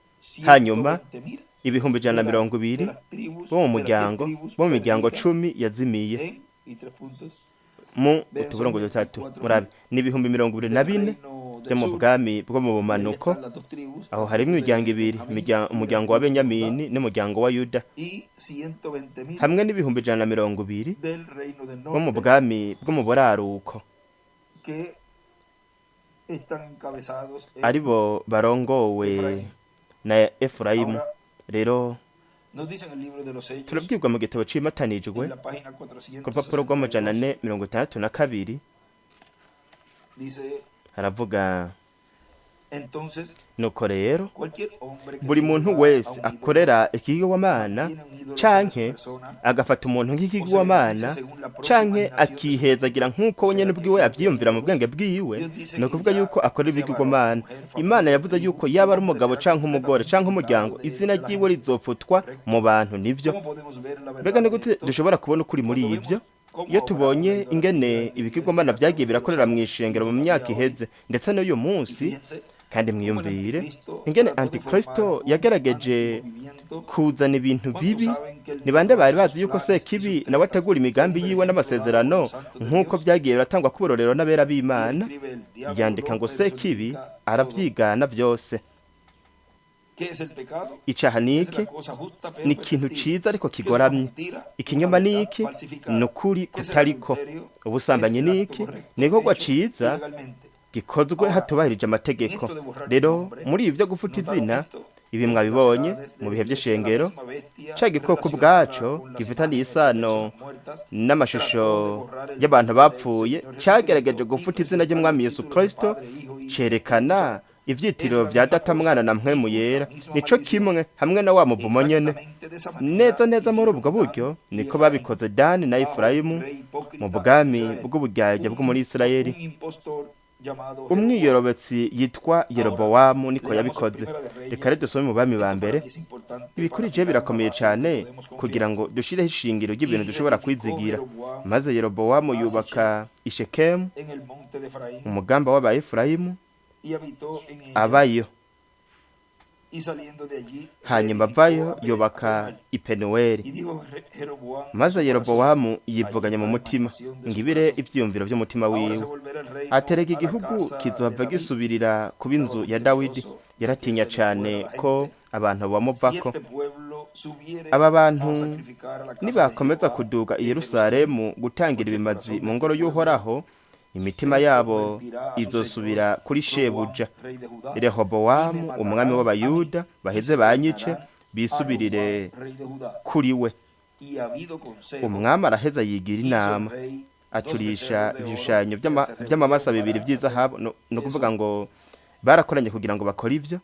S2: Hanyuma
S1: 120.000
S2: ibihumbi ijana
S1: de
S2: na
S1: la,
S2: mirongo
S1: de
S2: ibiri
S1: las tribus,
S2: bo mu
S1: de las 10
S2: muryango,
S1: tribus
S2: bo mu miryango
S1: perdidas
S2: 10 yazimiye
S1: en, y tres puntos,
S2: mu
S1: vean, son
S2: utuburongo dutatu.
S1: 24.000
S2: Murabe, ni 24,000
S1: del reino del
S2: byo mu
S1: sur.
S2: bwami bwo mu
S1: Y ahí
S2: bumanuko.
S1: están las dos tribus,
S2: Aho
S1: la
S2: harimo
S1: tribu de
S2: imiryango ibiri,
S1: Benjamín y la
S2: umuryango wa
S1: tribu de Judá,
S2: Benyamini n'umuryango wa Yuda,
S1: y 120.000
S2: hamwe n'120.000
S1: del reino del
S2: bo mu
S1: norte
S2: bwami bwo mu buraruko,
S1: que están encabezados en
S2: aribo barongowe
S1: Efraín.
S2: na Efurayimu.
S1: Ahora
S2: Rero
S1: nos dice en el libro de los sellos,
S2: turabwirwa mu gitabo cimatanijwe
S1: en la página
S2: ku rupapuro rw'amajana
S1: 462,
S2: 462,
S1: dice:
S2: haravuga:
S1: entonces
S2: nuko rero
S1: cualquier hombre que
S2: buri muntu
S1: sirva a
S2: wese
S1: un ídolo
S2: akorera ikigirwamana
S1: mantiene un ídolo sobre su
S2: canke
S1: persona
S2: agafata umuntu
S1: o se bendice
S2: nk'ikigirwamana
S1: según la propia
S2: canke
S1: imaginación de su
S2: akihezagira nk'uko
S1: o
S2: we nyene
S1: sea que
S2: ubwiwe
S1: sirve a
S2: avyiyumvira mu
S1: ídolos.
S2: bwenge bwiwe,
S1: Dios dice
S2: ni
S1: que
S2: ukuvuga
S1: ya
S2: yuko akora
S1: sea varón,
S2: ibigirwamana.
S1: mujer,
S2: Imana
S1: familia,
S2: yavuze
S1: tribu,
S2: yuko
S1: su
S2: yaba ari
S1: nombre
S2: umugabo
S1: será
S2: canke umugore
S1: completamente
S2: canke umuryango,
S1: quitado de
S2: izina
S1: entre la
S2: ryiwe
S1: gente.
S2: rizofutwa
S1: Correcto.
S2: mu bantu. Nivyo.
S1: ¿Cómo podemos ver la
S2: Mbega
S1: verdad
S2: ni
S1: de
S2: gute
S1: esto?
S2: dushobora kubona ukuri muri
S1: Cuando
S2: ivyo
S1: vemos cómo
S2: iyo
S1: ha obrado la
S2: tubonye
S1: idolatría
S2: ingene
S1: en la iglesia
S2: ibigirwamana
S1: a
S2: vyagiye
S1: través de los
S2: birakorera
S1: años
S2: mw'ishengero
S1: y
S2: mu
S1: todavía
S2: myaka
S1: hoy?
S2: iheze ndetse n'uyu
S1: Y
S2: munsi,
S1: fíjense
S2: kandi
S1: cómo el
S2: mwiyumvire
S1: anticristo
S2: ingene
S1: trató de
S2: antikristo
S1: formar un
S2: yagerageje
S1: antimovimiento.
S2: kuzana ibintu
S1: ¿Cuántos
S2: bibi.
S1: saben que el
S2: Ni bande
S1: diablo
S2: bari
S1: hace
S2: bazi
S1: sus
S2: yuko
S1: planes y sus
S2: Sekibi nawe
S1: tretas
S2: ategura imigambi
S1: según el
S2: yiwe
S1: ejemplo dado por
S2: n'amasezerano
S1: los santos de
S2: nk'uko
S1: Dios?
S2: vyagiye biratangwa kubororero n'abera
S1: Y
S2: b'Imana?
S1: escribe el diablo
S2: Yandika
S1: lo
S2: ngo Sekibi
S1: personifica todo.
S2: aravyigana vyose.
S1: ¿Qué es el pecado?
S2: Icaha
S1: Es
S2: niki?
S1: la cosa justa pero
S2: Ni ikintu
S1: pervertida.
S2: ciza ariko
S1: ¿Qué es una
S2: kigoramye.
S1: mentira? Una
S2: Ikinyoma
S1: verdad
S2: niki? Ni
S1: falsificada.
S2: ukuri
S1: ¿Qué es el
S2: kutariko.
S1: adulterio? Es
S2: Ubusambanyi
S1: el acto
S2: niki? Ni
S1: correcto
S2: igikorwa
S1: hecho
S2: ciza
S1: ilegalmente.
S2: gikozwe
S1: Ahora,
S2: hatubahirije
S1: en
S2: amategeko.
S1: esto de borrar tu
S2: Rero
S1: nombre,
S2: muri ibi vyo gufuta
S1: ¿notaron
S2: izina,
S1: esto?
S2: ibi
S1: En las
S2: mwabibonye
S1: edades
S2: mu
S1: de
S2: bihe
S1: la iglesia, la
S2: vy'ishengero,
S1: misma bestia
S2: ca gikoko
S1: relacionada
S2: ubwaco
S1: con las
S2: gifitaniye
S1: imágenes de
S2: isano
S1: personas muertas trató de
S2: n'amashusho
S1: borrar el
S2: y'abantu
S1: nombre del
S2: bapfuye,
S1: Señor
S2: cagerageje
S1: Jesucristo y
S2: gufuta izina
S1: presentar el
S2: ry'umwami Yesu
S1: título de
S2: Kristo,
S1: Padre, Hijo y Espíritu
S2: cerekana
S1: Santo. Es
S2: ivyitiriro
S1: la
S2: vya
S1: misma
S2: Data,
S1: cosa
S2: Mwana na Mpwemu
S1: y con la
S2: Yera.
S1: misma
S2: Nico
S1: maldición.
S2: kimwe hamwe na wa muvumo nyene.
S1: Exactamente de esa
S2: Neza
S1: manera
S2: neza muri
S1: hicieron
S2: ubwo
S1: Dan
S2: buryo
S1: y
S2: niko
S1: Efraín
S2: babikoze Dani na
S1: bajo el
S2: Efurayimu
S1: rey
S2: mu
S1: hipócrita de
S2: bwami
S1: Israel,
S2: bw'uburyarya bwo muri
S1: un,
S2: Isirayeli.
S1: un impostor llamado Jeroboam.
S2: Umwiyorobetsi yitwa
S1: Ahora,
S2: Yerobowamu niko
S1: leamos en
S2: yabikoze.
S1: Primera de
S2: Reka rero
S1: Reyes.
S2: dusome mu bami ba
S1: Esto para
S2: mbere.
S1: mí es importante
S2: Ibi kuri
S1: para
S2: je
S1: fijar una
S2: birakomeye
S1: base que
S2: cane
S1: podemos
S2: kugira
S1: confiar.
S2: ngo dushireho ishingiro ry'ibintu
S1: Y
S2: dushobora
S1: edificó
S2: kwizigira.
S1: Jeroboam
S2: Maze Yerobowamu
S1: a Sichem
S2: yubaka Ishekemu,
S1: en el monte de Efraín
S2: umugamba w'Abaefurayimu,
S1: y habitó en ella.
S2: abayo.
S1: Y saliendo de allí,
S2: Hanyuma
S1: reedificó
S2: avayo
S1: a
S2: yubaka
S1: Penuel.
S2: Ipenuweli.
S1: Y dijo Jeroboam en
S2: Maze
S1: su corazón,
S2: Yerobowamu
S1: allí
S2: yivuganya
S1: está
S2: mu
S1: la
S2: mutima,
S1: imaginación de su
S2: ngibire
S1: corazón.
S2: ivyiyumviro vy'umutima
S1: Ahora se
S2: wiwe.
S1: volverá el reino
S2: Aterega
S1: a la
S2: igihugu
S1: casa de
S2: kizohava
S1: David.
S2: gisubirira kuba
S1: Estaba
S2: inzu
S1: muy
S2: ya Dawidi.
S1: temeroso de que
S2: Yaratinya
S1: se le fuera
S2: cane
S1: la
S2: ko
S1: gente.
S2: abantu
S1: Si
S2: bamuvako.
S1: este pueblo subiere
S2: Aba
S1: a
S2: bantu
S1: sacrificar a la casa de
S2: nibakomeza
S1: Jehová
S2: kuduga i
S1: de Jerusalén,
S2: Yerusalemu gutangira
S1: porque el
S2: ibimazi
S1: corazón
S2: mu
S1: de
S2: ngoro
S1: este pueblo
S2: y'Uhoraho, imitima
S1: se
S2: yabo
S1: convertirá a su señor
S2: izosubira kuri
S1: Roboam,
S2: shebuja
S1: rey de Judá, y me
S2: Rehobowamu, umwami
S1: matarán a mí
S2: w'Abayuda,
S1: y
S2: baheze
S1: se
S2: banyice
S1: reinarán a
S2: bisubirire
S1: Roboam, rey de Judá.
S2: kuri we.
S1: Y habido consejo,
S2: Umwami araheza yigira
S1: hizo el
S2: inama,
S1: rey dos
S2: acurisha
S1: becerros de oro
S2: ibishushanyo
S1: que se reunieron
S2: vy'amamasa bibiri
S1: para hacer
S2: vy'izahabu, no kuvuga
S1: eso.
S2: ngo barakoranye kugira ngo bakore ivyo.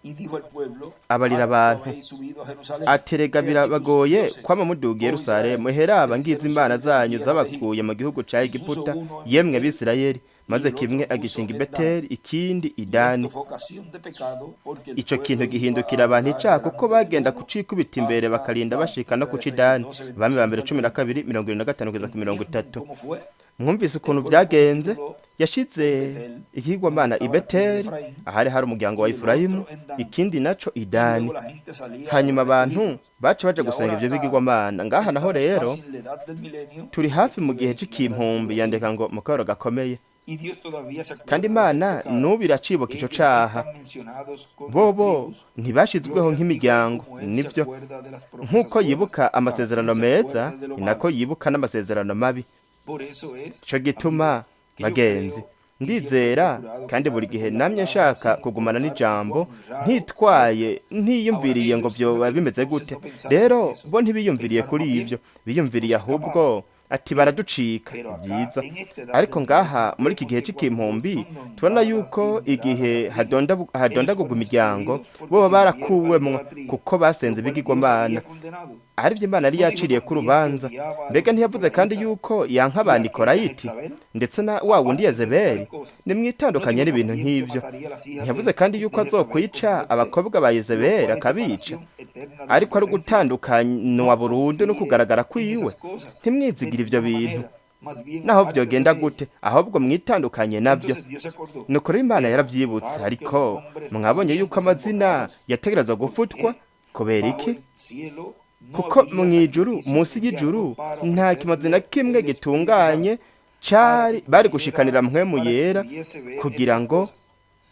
S1: Y dijo al pueblo:
S2: Abarira
S1: Harto
S2: abantu
S1: habéis subido a Jerusalén,
S2: aterega
S1: he aquí tus
S2: birabagoye
S1: dioses,
S2: kwama muduga i
S1: oh
S2: Yerusalemu,
S1: Israel,
S2: heraba
S1: que
S2: ngizi
S1: hicieron
S2: imana
S1: subir de la
S2: zanyu
S1: tierra de
S2: zabakuye
S1: Egipto.
S2: mu gihugu ca
S1: Y puso
S2: Egiputa,
S1: uno en
S2: yemwe
S1: Betel
S2: Abisirayeli.
S1: y
S2: Maze
S1: el
S2: kimwe
S1: otro puso
S2: agishinga i
S1: en Dan.
S2: Beteli, ikindi i
S1: Y
S2: Dani.
S1: esto fue ocasión de pecado, porque el
S2: Ico kintu
S1: pueblo iba
S2: gihindukira
S1: a
S2: abantu
S1: adorar
S2: icaha, kuko
S1: delante del
S2: bagenda
S1: uno
S2: kucikubita imbere
S1: hasta
S2: bakarinda
S1: Dan.
S2: bashika no
S1: Primera de
S2: kuca i
S1: Reyes
S2: Dani.
S1: 12,
S2: Abami ba mbere
S1: 25
S2: cumi
S1: al
S2: na
S1: 30.
S2: kabiri 75 kugeza ku mirongo
S1: ¿Entienden
S2: itatu.
S1: cómo fue?
S2: Mwumvise
S1: El
S2: ukuntu
S1: colocó un
S2: vyagenze.
S1: ídolo
S2: Yashize
S1: en Betel, donde
S2: ikigwamana i
S1: estaba la tribu de
S2: Beteli,
S1: Efraín,
S2: ahari hari umuryango wa
S1: y el
S2: Efurayimu,
S1: otro en Dan.
S2: ikindi naco i
S1: Y
S2: Dani.
S1: luego la gente salía a
S2: Hanyuma
S1: adorar estos
S2: abantu
S1: ídolos.
S2: baca baja
S1: Y
S2: gusenga
S1: ahora
S2: ivyo
S1: acá
S2: bigirwamana. Ngaha naho
S1: estamos
S2: rero
S1: casi en la edad del milenio,
S2: turi hafi mu gihe
S1: escribe una gran
S2: c'ikimpumbi,
S1: tribulación.
S2: yandika ngo mu kababaro gakomeye.
S1: Y Dios todavía se
S2: Kandi
S1: acuerda de su
S2: Imana
S1: pecado.
S2: n'ubu iracibuka ico
S1: Ellos no
S2: caha.
S1: están mencionados con las
S2: Bobo
S1: tribus.
S2: ntibashizweho
S1: Gloria al Hijo,
S2: nk'imiryango,
S1: como él se
S2: nivyo.
S1: acuerda de las promesas
S2: Nk'uko
S1: buenas,
S2: yibuka
S1: también
S2: amasezerano
S1: se
S2: meza,
S1: acuerda de lo
S2: ni nako
S1: malo.
S2: yibuka n'amasezerano mabi.
S1: Por eso es,
S2: Ico gituma,
S1: amigos, que yo
S2: bagenzi,
S1: creo y siempre he
S2: ndizera
S1: procurado
S2: kandi buri
S1: quedarme
S2: gihe
S1: con la
S2: namye
S1: palabra
S2: nshaka
S1: sin
S2: kugumana
S1: importar
S2: n'ijambo,
S1: cuán raro
S2: ntitwaye
S1: fuera. Ahora
S2: ntiyumviriye ngo
S1: ellos en
S2: vyoba
S1: aquel
S2: bimeze
S1: entonces
S2: gute.
S1: no pensaron en
S2: Rero
S1: eso,
S2: bo ntibiyumviriye
S1: pensaron
S2: kuri
S1: más bien,
S2: ivyo, biyumviriye
S1: nos
S2: ahubwo
S1: escaparon.
S2: ati
S1: Bien,
S2: baraducika
S1: pero acá
S2: byiza.
S1: en esta edad
S2: Ariko
S1: del
S2: ngaha
S1: milenio
S2: muri iki
S1: vemos
S2: gihe
S1: que cuando
S2: c'ikimpumbi
S1: son
S2: tubona
S1: nombradas y
S2: yuko
S1: numeradas
S2: igihe
S1: las tribus, ellos
S2: hadondagurwa
S1: fueron
S2: imiryango,
S1: excluidos porque
S2: boba
S1: sirvieron a la
S2: barakuwemwo
S1: idolatría,
S2: kuko basenze
S1: lo cual Dios
S2: ibigirwamana,
S1: había condenado.
S2: arivyo Imana yari
S1: ¿No dijo
S2: yaciriye ku
S1: también que
S2: rubanza.
S1: odiaba a
S2: Mbega
S1: los
S2: ntiyavuze kandi
S1: nicolaitas
S2: yuko yanka
S1: y a aquella
S2: abanikorayiti
S1: Jezabel?
S2: ndetse na wa wundi
S1: Apártense de
S2: Yezebeli?
S1: tales cosas. ¿No
S2: Nimwitandukanye
S1: dijo
S2: n'ibintu
S1: también que
S2: nk'ivyo.
S1: mataría a las hijas
S2: Ntiyavuze kandi
S1: de
S2: yuko
S1: Jezabel con
S2: azokwica
S1: muerte,
S2: abakobwa ba
S1: lo
S2: Yezebeli
S1: cual es
S2: akabica,
S1: separación eterna de su
S2: ariko ari
S1: presencia?
S2: ugutandukanywa
S1: No
S2: burundu no
S1: confíen
S2: kugaragara
S1: en
S2: kwiwe.
S1: esas cosas de
S2: Ntimwizigire ivyo
S1: ninguna
S2: bintu,
S1: manera, más bien
S2: naho
S1: apártese
S2: vyogenda
S1: de
S2: gute,
S1: ellas.
S2: ahubwo mwitandukanye navyo.
S1: Entonces Dios se acordó,
S2: Nuko rero Imana
S1: pero
S2: yaravyibutse,
S1: notaron que los
S2: ariko
S1: nombres
S2: mwabonye
S1: habían
S2: yuko
S1: de ser
S2: amazina
S1: borrados.
S2: yategerezwa
S1: ¿Por
S2: gufutwa.
S1: qué?
S2: Kubera
S1: Bajo
S2: iki?
S1: el cielo no
S2: Kuko
S1: había
S2: mw'ijuru,
S1: sacrificio
S2: munsi
S1: enviado
S2: y'ijuru,
S1: para
S2: nta kimazi na
S1: ofrecerle
S2: kimwe
S1: el Espíritu
S2: gitunganye
S1: Santo, para
S2: cari
S1: que
S2: bari
S1: pudiera,
S2: gushikanira mpwemu
S1: para que
S2: yera
S1: pudiese ver
S2: kugira
S1: estas
S2: ngo
S1: cosas.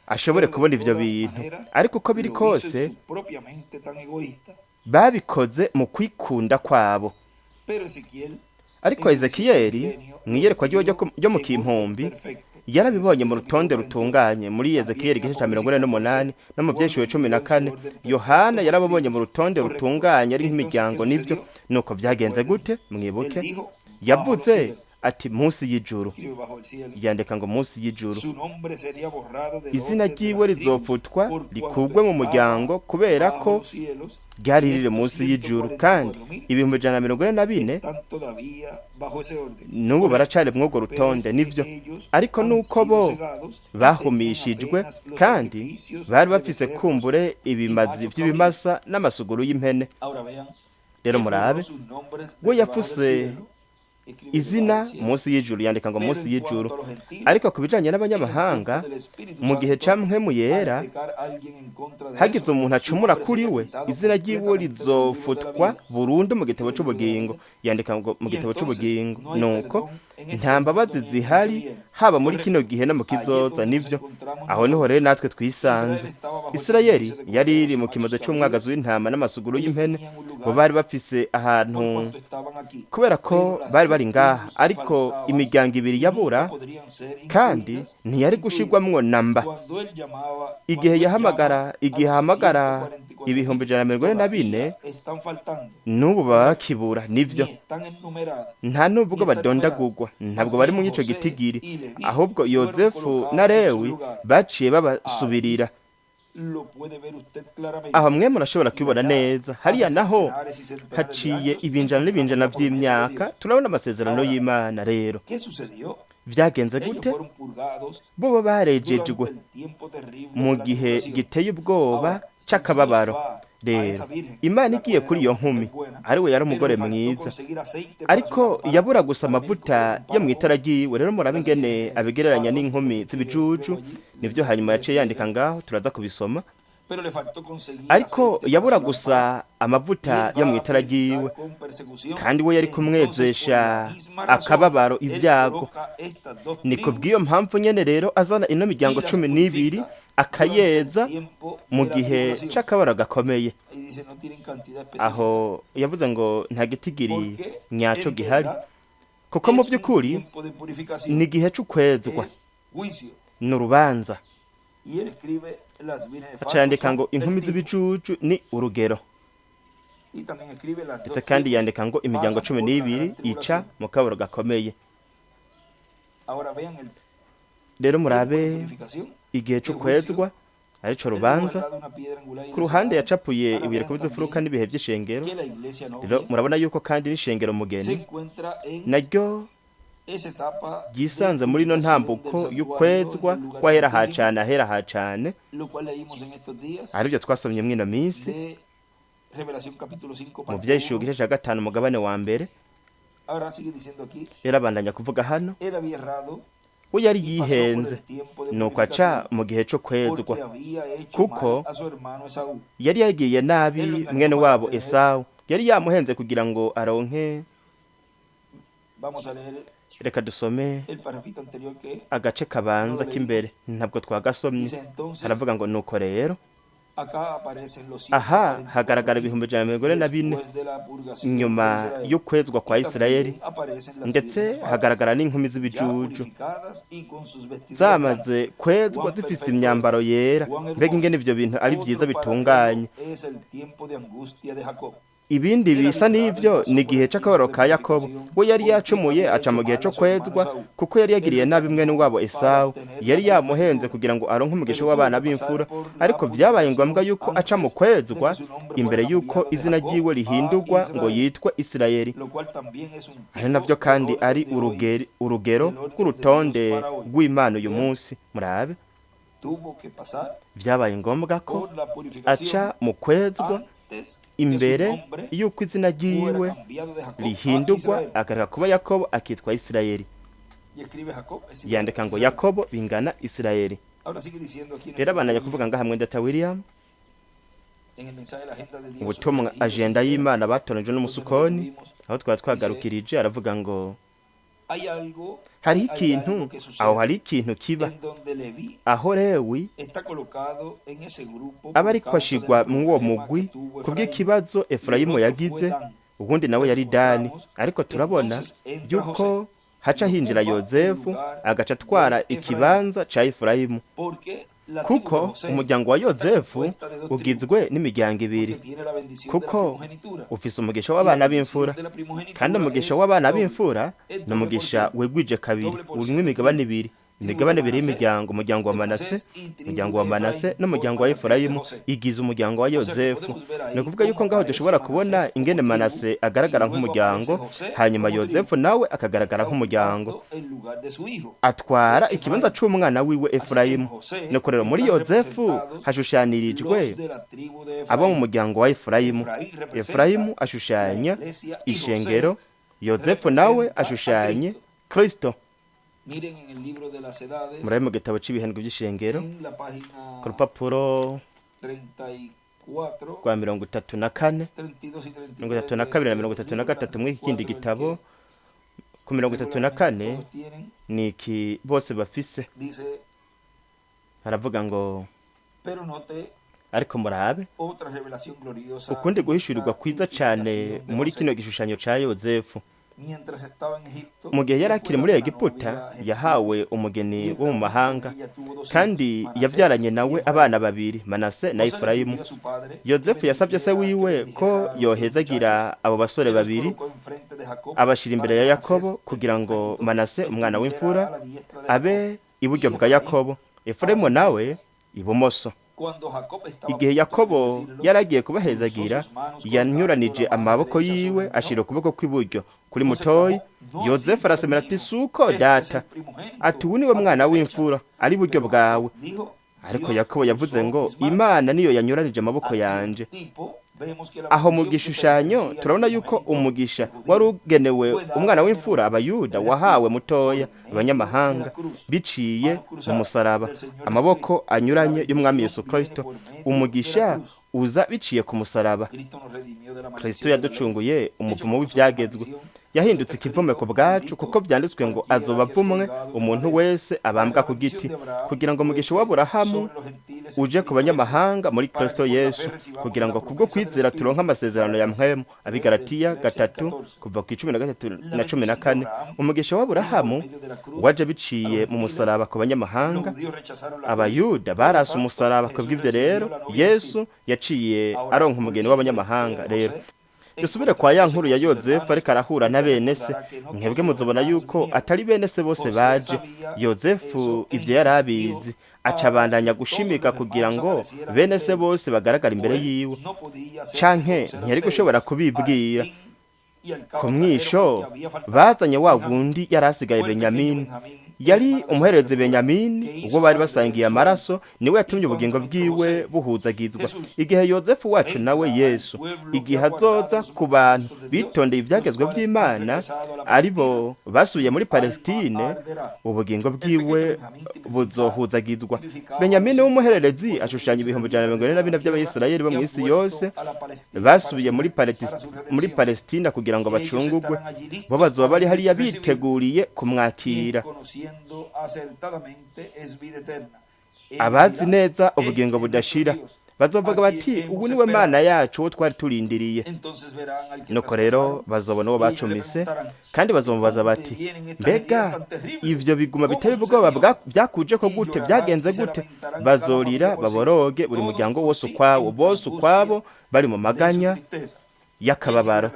S2: ashobore
S1: Pero de
S2: kubona ivyo
S1: todas
S2: bintu.
S1: maneras
S2: Ariko uko biri
S1: lo hizo en
S2: kose,
S1: su propia mente tan egoísta.
S2: babikoze mu kwikunda kwabo.
S1: Pero Ezequiel,
S2: Ariko
S1: en su visión del
S2: Ezekiyeli
S1: milenio,
S2: mu
S1: lo
S2: iyerekwa ryiwe
S1: escribió
S2: ryo mu
S1: en orden
S2: kimpumbi
S1: perfecto. En
S2: yarabibonye mu
S1: Ezequiel
S2: rutonde
S1: capítulo 38,
S2: rutunganye muri
S1: también
S2: Ezekiyeli
S1: en
S2: igice ca
S1: Apocalipsis
S2: 48
S1: 14,
S2: no mu
S1: Juan lo
S2: Vyeshuwe cumi
S1: escribió
S2: na
S1: en su
S2: kane.
S1: orden perfecto
S2: Yohana
S1: por
S2: yarababonye mu
S1: tribus.
S2: rutonde
S1: Correcto.
S2: rutunganye ari
S1: Entonces, ¿qué
S2: nk'imiryango nivyo.
S1: sucedió?
S2: Nuko vyagenze
S1: Recuerden,
S2: gute?
S1: él
S2: Mwibuke,
S1: dijo bajo los
S2: yavuze
S1: cielos,
S2: ati munsi y'ijuru,
S1: escribe bajo el cielo,
S2: yandika ngo munsi y'ijuru,
S1: su nombre sería borrado del
S2: izina
S1: orden de
S2: ryiwe
S1: las tribus
S2: rizofutwa
S1: por cuanto
S2: rikugwe mu
S1: estaba
S2: muryango kubera
S1: bajo
S2: ko
S1: los cielos,
S2: ryari
S1: y
S2: riri
S1: estos
S2: munsi y'ijuru, kandi
S1: 144.000
S2: 144,000
S1: están todavía bajo ese orden.
S2: n'ubu
S1: Correcto.
S2: baracari mw'urwo
S1: Pero es
S2: rutonde
S1: que
S2: nivyo.
S1: ellos
S2: Ariko
S1: han
S2: nuko
S1: sido
S2: bo
S1: cegados y tenían
S2: bahumishijwe,
S1: apenas los
S2: kandi
S1: sacrificios
S2: bari
S1: de
S2: bafise
S1: becerros
S2: kumbure
S1: y
S2: ibimazi
S1: machos cabríos.
S2: vy'ibimasa n'amasuguru y'impene.
S1: Ahora vean,
S2: Rero
S1: él borró
S2: murabe,
S1: sus nombres
S2: we
S1: de debajo del
S2: yafuse
S1: cielo, escribe debajo del
S2: izina
S1: cielo.
S2: munsi y'ijuru, yandika ngo
S1: Pero
S2: munsi
S1: en
S2: y'ijuru.
S1: cuanto a los gentiles,
S2: Ariko ku bijanye
S1: en el tiempo
S2: n'abanyamahanga,
S1: del Espíritu
S2: mu gihe
S1: Santo,
S2: ca mpwemu
S1: al
S2: yera,
S1: pecar alguien en contra de
S2: hagize
S1: eso,
S2: umuntu
S1: su
S2: acumura
S1: nombre
S2: kuri
S1: sería
S2: we,
S1: quitado
S2: izina ryiwe
S1: completamente del libro de la
S2: rizofutwa
S1: vida.
S2: burundu mu gitabo
S1: Escribe el libro de la
S2: c'ubugingo,
S1: vida.
S2: yandika ngo mu
S1: Y
S2: gitabo
S1: entonces
S2: c'ubugingo.
S1: no hay
S2: Nuko
S1: perdón en este
S2: nta
S1: mundo
S2: mbabazi
S1: ni en el que
S2: zihari
S1: viene.
S2: haba muri kino
S1: Correcto.
S2: gihe no mu
S1: Allí es
S2: kizoza
S1: donde nos
S2: nivyo.
S1: encontramos
S2: Aho niho
S1: nosotros.
S2: rero natwe
S1: Israel
S2: twisanze.
S1: estaba bajo el
S2: Isirayeli
S1: sacrificio de
S2: yari iri
S1: corderos y
S2: mu kimazo
S1: machos
S2: c'umwagazi
S1: cabríos.
S2: w'intama n'amasuguru
S1: Ellos
S2: y'impene,
S1: tenían un
S2: bo
S1: lugar
S2: bari bafise
S1: por
S2: ahantu
S1: cuanto estaban aquí,
S2: kubera ko
S1: pero las
S2: bari
S1: dos
S2: bari ngaha,
S1: tribus que
S2: ariko
S1: faltaban
S2: imiryango ibiri
S1: nunca
S2: yabura
S1: podrían ser
S2: kandi
S1: incluidas,
S2: ntiyari
S1: incluidas.
S2: gushirwamwo namba.
S1: Cuando él llamaba,
S2: Igihe
S1: cuando él llama
S2: yahamagara,
S1: a
S2: igihe
S1: los
S2: ahamagara
S1: 144.000,
S2: 144,000,
S1: todavía están faltando.
S2: n'ubu baba
S1: Correcto.
S2: bakibura nivyo.
S1: Ni están enumeradas,
S2: Nta nubwo
S1: ni están numeradas.
S2: badondagurwa,
S1: Más
S2: ntabwo bari
S1: bien
S2: muri ico
S1: José
S2: gitigiri,
S1: y Leví
S2: ahubwo
S1: fueron
S2: Yozefu na
S1: colocados en su
S2: Lewi
S1: lugar.
S2: baciye
S1: Ahí
S2: babasubirira.
S1: lo puede ver usted
S2: Aho
S1: claramente.
S2: mwe murashobora
S1: Y
S2: kubibona
S1: allá
S2: neza. Hariya
S1: hace
S2: naho
S1: centenares y centenares de
S2: haciye
S1: años
S2: ibinjana
S1: encontramos
S2: n'ibinjana
S1: la promesa de
S2: vy'imyaka,
S1: Dios.
S2: turabona amasezerano
S1: Ahora,
S2: y'Imana. Rero
S1: ¿qué sucedió?
S2: vyagenze
S1: Ellos
S2: gute?
S1: fueron purgados
S2: Bobo barejejwe
S1: durante el tiempo terrible
S2: mu
S1: de la
S2: gihe
S1: tribulación.
S2: giteye ubwoba
S1: Ahora, si Dios
S2: c'akababaro.
S1: va a
S2: Rero
S1: esa virgen,
S2: Imana
S1: la
S2: igiye
S1: cual
S2: kuri
S1: era
S2: iyo
S1: una mujer
S2: nkumi,
S1: buena,
S2: ari we yari
S1: pero
S2: umugore
S1: le faltó
S2: mwiza,
S1: conseguir aceite para su
S2: ariko
S1: lámpara,
S2: yabura gusa
S1: también como
S2: amavuta
S1: lo
S2: yo
S1: compara
S2: mw'itara
S1: con
S2: ryiwe. Rero murabe
S1: las
S2: ingene
S1: vírgenes
S2: abigereranya
S1: falsas,
S2: n'inkumi
S1: escribe
S2: z'ibijuju,
S1: luego allí,
S2: nivyo hanyuma
S1: y
S2: yaciye yandika
S1: escribe,
S2: ngaho, turaza kubisoma.
S1: pero le faltó conseguir
S2: Ariko
S1: aceite para
S2: yabura
S1: su lámpara,
S2: gusa
S1: y
S2: amavuta
S1: él
S2: yo
S1: va a
S2: mw'itara
S1: predicar
S2: ryiwe,
S1: con persecución.
S2: kandi we yari
S1: Entonces, por la
S2: kumwezesha
S1: misma razón,
S2: akababaro
S1: él
S2: ibyago.
S1: coloca estas dos
S2: Ni
S1: tribus
S2: kubw'iyo mpamvu nyene rero azana ino
S1: y
S2: miryango
S1: las
S2: 12
S1: purifica durante el
S2: akayeza
S1: tiempo
S2: mu
S1: de la
S2: gihe
S1: tribulación.
S2: c'akababaro gakomeye.
S1: Y dice, no tienen cantidad específica,
S2: Aho yavuze ngo nta gitigiri
S1: porque
S2: nyaco
S1: en
S2: gihari,
S1: verdad
S2: kuko mu
S1: es un
S2: by'ukuri
S1: tiempo de
S2: ni
S1: purificación,
S2: igihe c'ukwezwa,
S1: es juicio.
S2: ni urubanza.
S1: Y él escribe, las vírgenes
S2: Aca
S1: falsas
S2: yandika
S1: son
S2: ngo
S1: el
S2: inkumi
S1: tipo.
S2: z'ibijuju ni urugero,
S1: Y también escribe las
S2: ndetse
S1: dos
S2: kandi
S1: tribus
S2: yandika ngo imiryango
S1: pasan
S2: cumi
S1: por la
S2: n'ibiri
S1: gran
S2: ica
S1: tribulación.
S2: mu kababaro gakomeye.
S1: Ahora vean el
S2: Rero
S1: tiempo de
S2: murabe
S1: purificación,
S2: igihe
S1: de juicio.
S2: c'ukwezwa arico
S1: Él dejó al
S2: rubanza.
S1: lado una piedra angular y
S2: Ku
S1: la
S2: ruhande
S1: señaló.
S2: yacapuye
S1: Ahora
S2: ibuye
S1: vean
S2: rikubise imfuruka
S1: también
S2: n'ibihe vy'ishengero.
S1: que la iglesia
S2: Rero
S1: novia
S2: murabona yuko kandi n'ishengero
S1: se
S2: mugeni
S1: encuentra en
S2: naryo
S1: esa etapa de
S2: ryisanze muri ino
S1: purificación del
S2: ntambuko
S1: santuario
S2: y'ukwezwa
S1: del lugar
S2: kw'ahera
S1: santísimo,
S2: hacane, ahera hacane,
S1: lo cual leímos en estos días
S2: arivyo twasomye mw'ino minsi
S1: de Revelación capítulo 5,
S2: mu
S1: parte
S2: vyahishura
S1: 1.
S2: igice ca gatanu mugabane wa mbere.
S1: Ahora sigue diciendo aquí,
S2: Rero abandanya kuvuga hano,
S1: él había errado
S2: we yari
S1: y pasó por
S2: yihenze,
S1: el tiempo de
S2: nuko aca
S1: purificación
S2: mu gihe co kwezwa,
S1: porque había hecho
S2: kuko
S1: mal a su hermano Esaú.
S2: yari yagiye nabi
S1: Él lo engañó
S2: mwene
S1: para
S2: wabo
S1: obtener.
S2: Esawu, yari yamuhenze kugira ngo aronke.
S1: Vamos a leer
S2: Reka dusome
S1: el parrafito anterior que
S2: agace
S1: no
S2: kabanza
S1: lo leímos.
S2: k'imbere, ntabwo twagasomye.
S1: Dice entonces,
S2: Haravuga ngo nuko rero
S1: acá aparecen los
S2: aha hagaragara
S1: 144.000
S2: 144,000
S1: después de la purgación de
S2: inyuma
S1: Israel.
S2: y'ukwezwa kwa
S1: Y
S2: Isirayeli,
S1: también aparecen las
S2: ndetse
S1: vírgenes falsas,
S2: hagaragara n'inkumi
S1: ya
S2: z'ibijuju
S1: purificadas y con sus vestiduras blancas.
S2: zamaze kwezwa
S1: Cuán
S2: zifise
S1: perfecto es,
S2: imyambaro yera.
S1: cuán
S2: Mbega
S1: hermoso.
S2: ingene ivyo bintu ari vyiza
S1: Otro paralelo
S2: bitunganye.
S1: es el tiempo de angustia de Jacob.
S2: Ibindi
S1: Él
S2: bisa
S1: había errado y
S2: n'ivyo
S1: pasó
S2: ni
S1: por
S2: igihe
S1: el tiempo
S2: c'akababaro
S1: de
S2: ka Yakobo.
S1: purificación
S2: We yari
S1: porque
S2: yacumuye
S1: había
S2: aca
S1: hecho
S2: mu gihe
S1: mal
S2: co
S1: a su hermano
S2: kwezwa,
S1: Esaú.
S2: kuko yari
S1: Él
S2: yagiriye
S1: lo
S2: nabi mwene
S1: engañó
S2: wabo
S1: para
S2: Esawu.
S1: obtener la
S2: Yari yamuhenze
S1: primogenitura,
S2: kugira ngo aronke umugisha
S1: pero tuvo
S2: w'abana
S1: que pasar
S2: b'imfura,
S1: por la
S2: ariko vyabaye ngombwa
S1: purificación
S2: yuko aca mu
S1: antes de
S2: kwezwa
S1: que su nombre
S2: imbere
S1: fuera
S2: yuko
S1: cambiado de
S2: izina
S1: Jacob
S2: ryiwe
S1: a
S2: rihindurwa ngo
S1: Israel,
S2: yitwe Isirayeli.
S1: lo cual también es un
S2: Ari navyo
S1: tipo del
S2: kandi
S1: orden
S2: ari
S1: de hoy,
S2: urugero
S1: del orden de Dios
S2: rw'urutonde
S1: para hoy.
S2: rw'Imana uyu
S1: Él
S2: munsi. Murabe,
S1: tuvo que pasar
S2: vyabaye ngombwa ko
S1: por la purificación
S2: aca mu kwezwa
S1: antes que su
S2: imbere
S1: nombre
S2: yuko izina
S1: fuera
S2: ryiwe
S1: cambiado de Jacob a
S2: rihindurwa
S1: Israel.
S2: akareka kuba Yakobo akitwa Isirayeli.
S1: Y escribe Jacob es igual
S2: Yandika
S1: a
S2: ngo
S1: Israel.
S2: Yakobo bingana Isirayeli.
S1: Ahora sigue diciendo aquí
S2: Rero
S1: nuestro
S2: abandanya
S1: querido
S2: kuvuga ngaha mwendata William
S1: en el mensaje de la agenda de Dios
S2: ubutumwa
S1: elegidos
S2: agenda
S1: espera,
S2: y'Imana batoranijwe
S1: donde nos
S2: n'umusukoni,
S1: detuvimos,
S2: aho twaba
S1: dice
S2: twagarukirije, aravuga ngo Hariho ikintu aho, hari ikintu kiba aho Lewi aba ariko ashigwa mw'uwo mugwi kubw'ikibazo Efurayimu yagize, ubundi nawe yari Dani. Ariko turabona yuko haca hinjira Yozefu agaca atwara ikibanza ca Efurayimu, kuko umuryango wa Yozefu ugizwe n'imiryango ibiri, kuko ufise umugisha w'abana b'imfura, kandi umugisha w'abana b'imfura ni umugisha wegwije kabiri, urimwo imigabane ibiri, imigabane ibiri y'imiryango: umuryango wa Manase, umuryango wa Manase n'umuryango wa Efurayimu igize umuryango wa Yozefu. Ni ukuvuga yuko ngaho dushobora kubona ingene Manase agaragara nk'umuryango, hanyuma Yozefu nawe akagaragara nk'umuryango, atwara ikibanza c'umwana wiwe Efurayimu. Nuko rero muri Yozefu hashushanirijwe abo mu muryango wa Efurayimu. Efurayimu ashushanya ishengero, Yozefu nawe ashushanye Kristo. Murabe mu gitabo c'ibihembwe vy'ishengero ku rupapuro rwa 34, 32 na 33 mw'iki kindi gitabo. Ku 34 ni iki bose bafise, haravuga ngo: "Ariko murabe ukundi guhishurirwa kwiza cane muri kino gishushanyo ca Yozefu. Mu gihe yari akiri muri Egiputa, yahawe umugeni wo mu mahanga, kandi yabyaranye nawe abana babiri, Manase na Efurayimu. Yozefu yasabye se wiwe ko yohezagira abo basore babiri, abashyira imbere ya Yakobo kugira ngo Manase, umwana w'imfura, abe iburyo bwa Yakobo, Efurayimu nawe ibumoso. Igihe Yakobo yari agiye kubahezagira, yanyuranije amaboko yiwe, ashyira ukuboko kw'iburyo kuri mutoyi. Yozefu arasemera ati: 'Suko data,' ati: 'Ubu niwe mwana w'imfura, ari iburyo bwawe.' Ariko Yakobo yavuze ngo: 'Imana niyo yanyuranije amaboko yanje.'" Aho mu gishushanyo turabona yuko umugisha wari ugenewe umwana w'imfura, Abayuda, wahawe mutoya, abanyamahanga, biciye mu musaraba, amaboko anyuranye y'Umwami Yesu Kristo. Umugisha uza biciye ku musaraba. Kristo yaducunguye umuvumo w'ivyagezwe, yahindutse ikivume ku bwacu, kuko vyanditswe ngo: 'Azoba avumwe umuntu wese abambwa ku giti,' kugira ngo umugisha w'Aburahamu uje ku banyamahanga muri Kristo Yesu, kugira ngo kubwo kwizera turonke amasezerano ya mpwemu. Abigaratiya 3, kuva ku 13 na 14. Umugisha w'Aburahamu waje biciye mu musaraba ku banyamahanga. Abayuda barase umusaraba. Kubw'ivyo rero Yesu yaciye aronka umugeni w'abanyamahanga. Rero dusubire kwa ya nkuru ya Yozefu ariko arahura na bene se. Mwebwe muzobona yuko atari bene se bose baje. Yozefu ivyo yari abizi, aca abandanya gushimika kugira ngo bene se bose bagaragara imbere yiwe, canke ntiyari gushobora kubibwira. Ku mwisho bazanye wa wundi yari asigaye, Benyamini. Yari umuherezi Benyamini, ubwo bari basangiye amaraso, niwe yatumye ubugingo bwiwe buhuzagizwa. Igihe Yozefu wacu, nawe Yesu, igihe azoza ku bantu bitondeye ivyagezwe vy'Imana, aribo basuye muri Palestine, ubugingo bwiwe buzohuzagizwa. Benyamini w'umuhererezi ashushanya 144,000 vy'Abayisirayeli bo mw'isi yose basubiye muri Palestina kugira ngo bacungugwe. Bo bazoba bari hariya biteguriye kumwakira. Abazi neza ubugingo budashira bazovuga bati: 'Ubu niwe Mana yacu, uwo twari turindiriye.' Nuko rero bazobona uwo bacumise, kandi bazomubaza bati: 'Mbega ivyo biguma biteye ubwoba byakuje ko gute? Byagenze gute?' Bazorira baboroge, buri muryango wose ukwawo, bose ukwabo, bari mu maganya y'akababaro."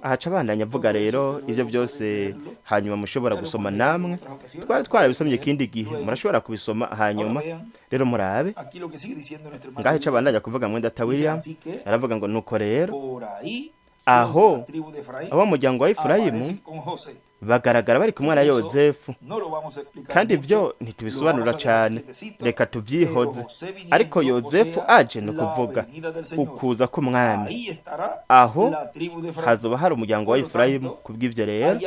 S2: Ahaca abandanya avuga rero ivyo byose, hanyuma mushobora gusoma namwe. Twari twarabisomye ikindi gihe, murashobora kubisoma hanyuma. Rero murabe ngaho ico abandanya kuvuga mwenda data William. Aravuga ngo: "Nuko rero aho abo mu muryango wa Efurayimu bagaragara bari kumwe na Yozefu, kandi ibyo ntitubisobanura cyane, reka tubyihoze. Ariko Yozefu aje, ni ukuvuga ukuza k'Umwami, aho hazoba hari umuryango wa Efurayimu. Kubw'ibyo rero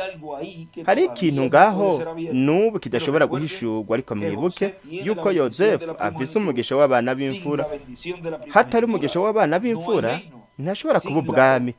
S2: hari ikintu ngaho n'ubu kidashobora guhishurwa. Ariko mwibuke yuko Yozefu afise umugisha w'abana b'imfura. Hatari umugisha w'abana b'imfura, ntashobora kuba ubwami.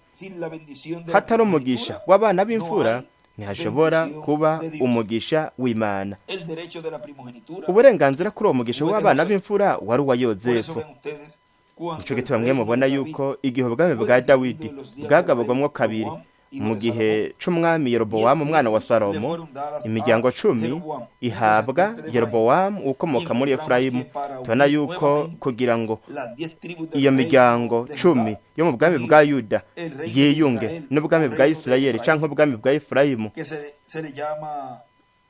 S2: Hatari umugisha w'abana b'imfura, Ntihashobora kuba umugisha w'Imana.
S1: El derecho de la primogenitura
S2: Uburenganzira kuri uwo mugisha
S1: fue de
S2: w'abana
S1: José.
S2: b'imfura wari uwa
S1: Por eso
S2: Yozefu.
S1: ven ustedes cuando
S2: Nico
S1: el
S2: gituma mwe
S1: reino de
S2: mubona
S1: David
S2: yuko igihe ubwami
S1: fue
S2: bwa
S1: dividido
S2: Dawidi
S1: en los días del rey
S2: bwagabugwamwo kabiri,
S1: Roboam, hijo
S2: mu
S1: de
S2: gihe
S1: Salomón,
S2: c'umwami
S1: 10
S2: Yerobowamu umwana wa
S1: tribus le
S2: Salomo,
S1: fueron dadas a
S2: imiryango 10
S1: Jeroboam, un
S2: ihabwa
S1: descendiente de Efraín.
S2: Yerobowamu
S1: Y
S2: ukomoka muri
S1: encontramos
S2: Efurayimu.
S1: que para
S2: Tubona
S1: unir
S2: yuko
S1: nuevamente
S2: kugira ngo
S1: las 10 tribus del
S2: iyo
S1: reino
S2: miryango
S1: de
S2: 10
S1: Judá
S2: yo mu bwami
S1: y
S2: bwa Yuda
S1: el reino de
S2: yiyunge
S1: Israel
S2: n'ubwami
S1: o
S2: bwa
S1: reino de
S2: Isirayeli
S1: Efraín,
S2: canke ubwami bwa Efurayimu,
S1: que se le llama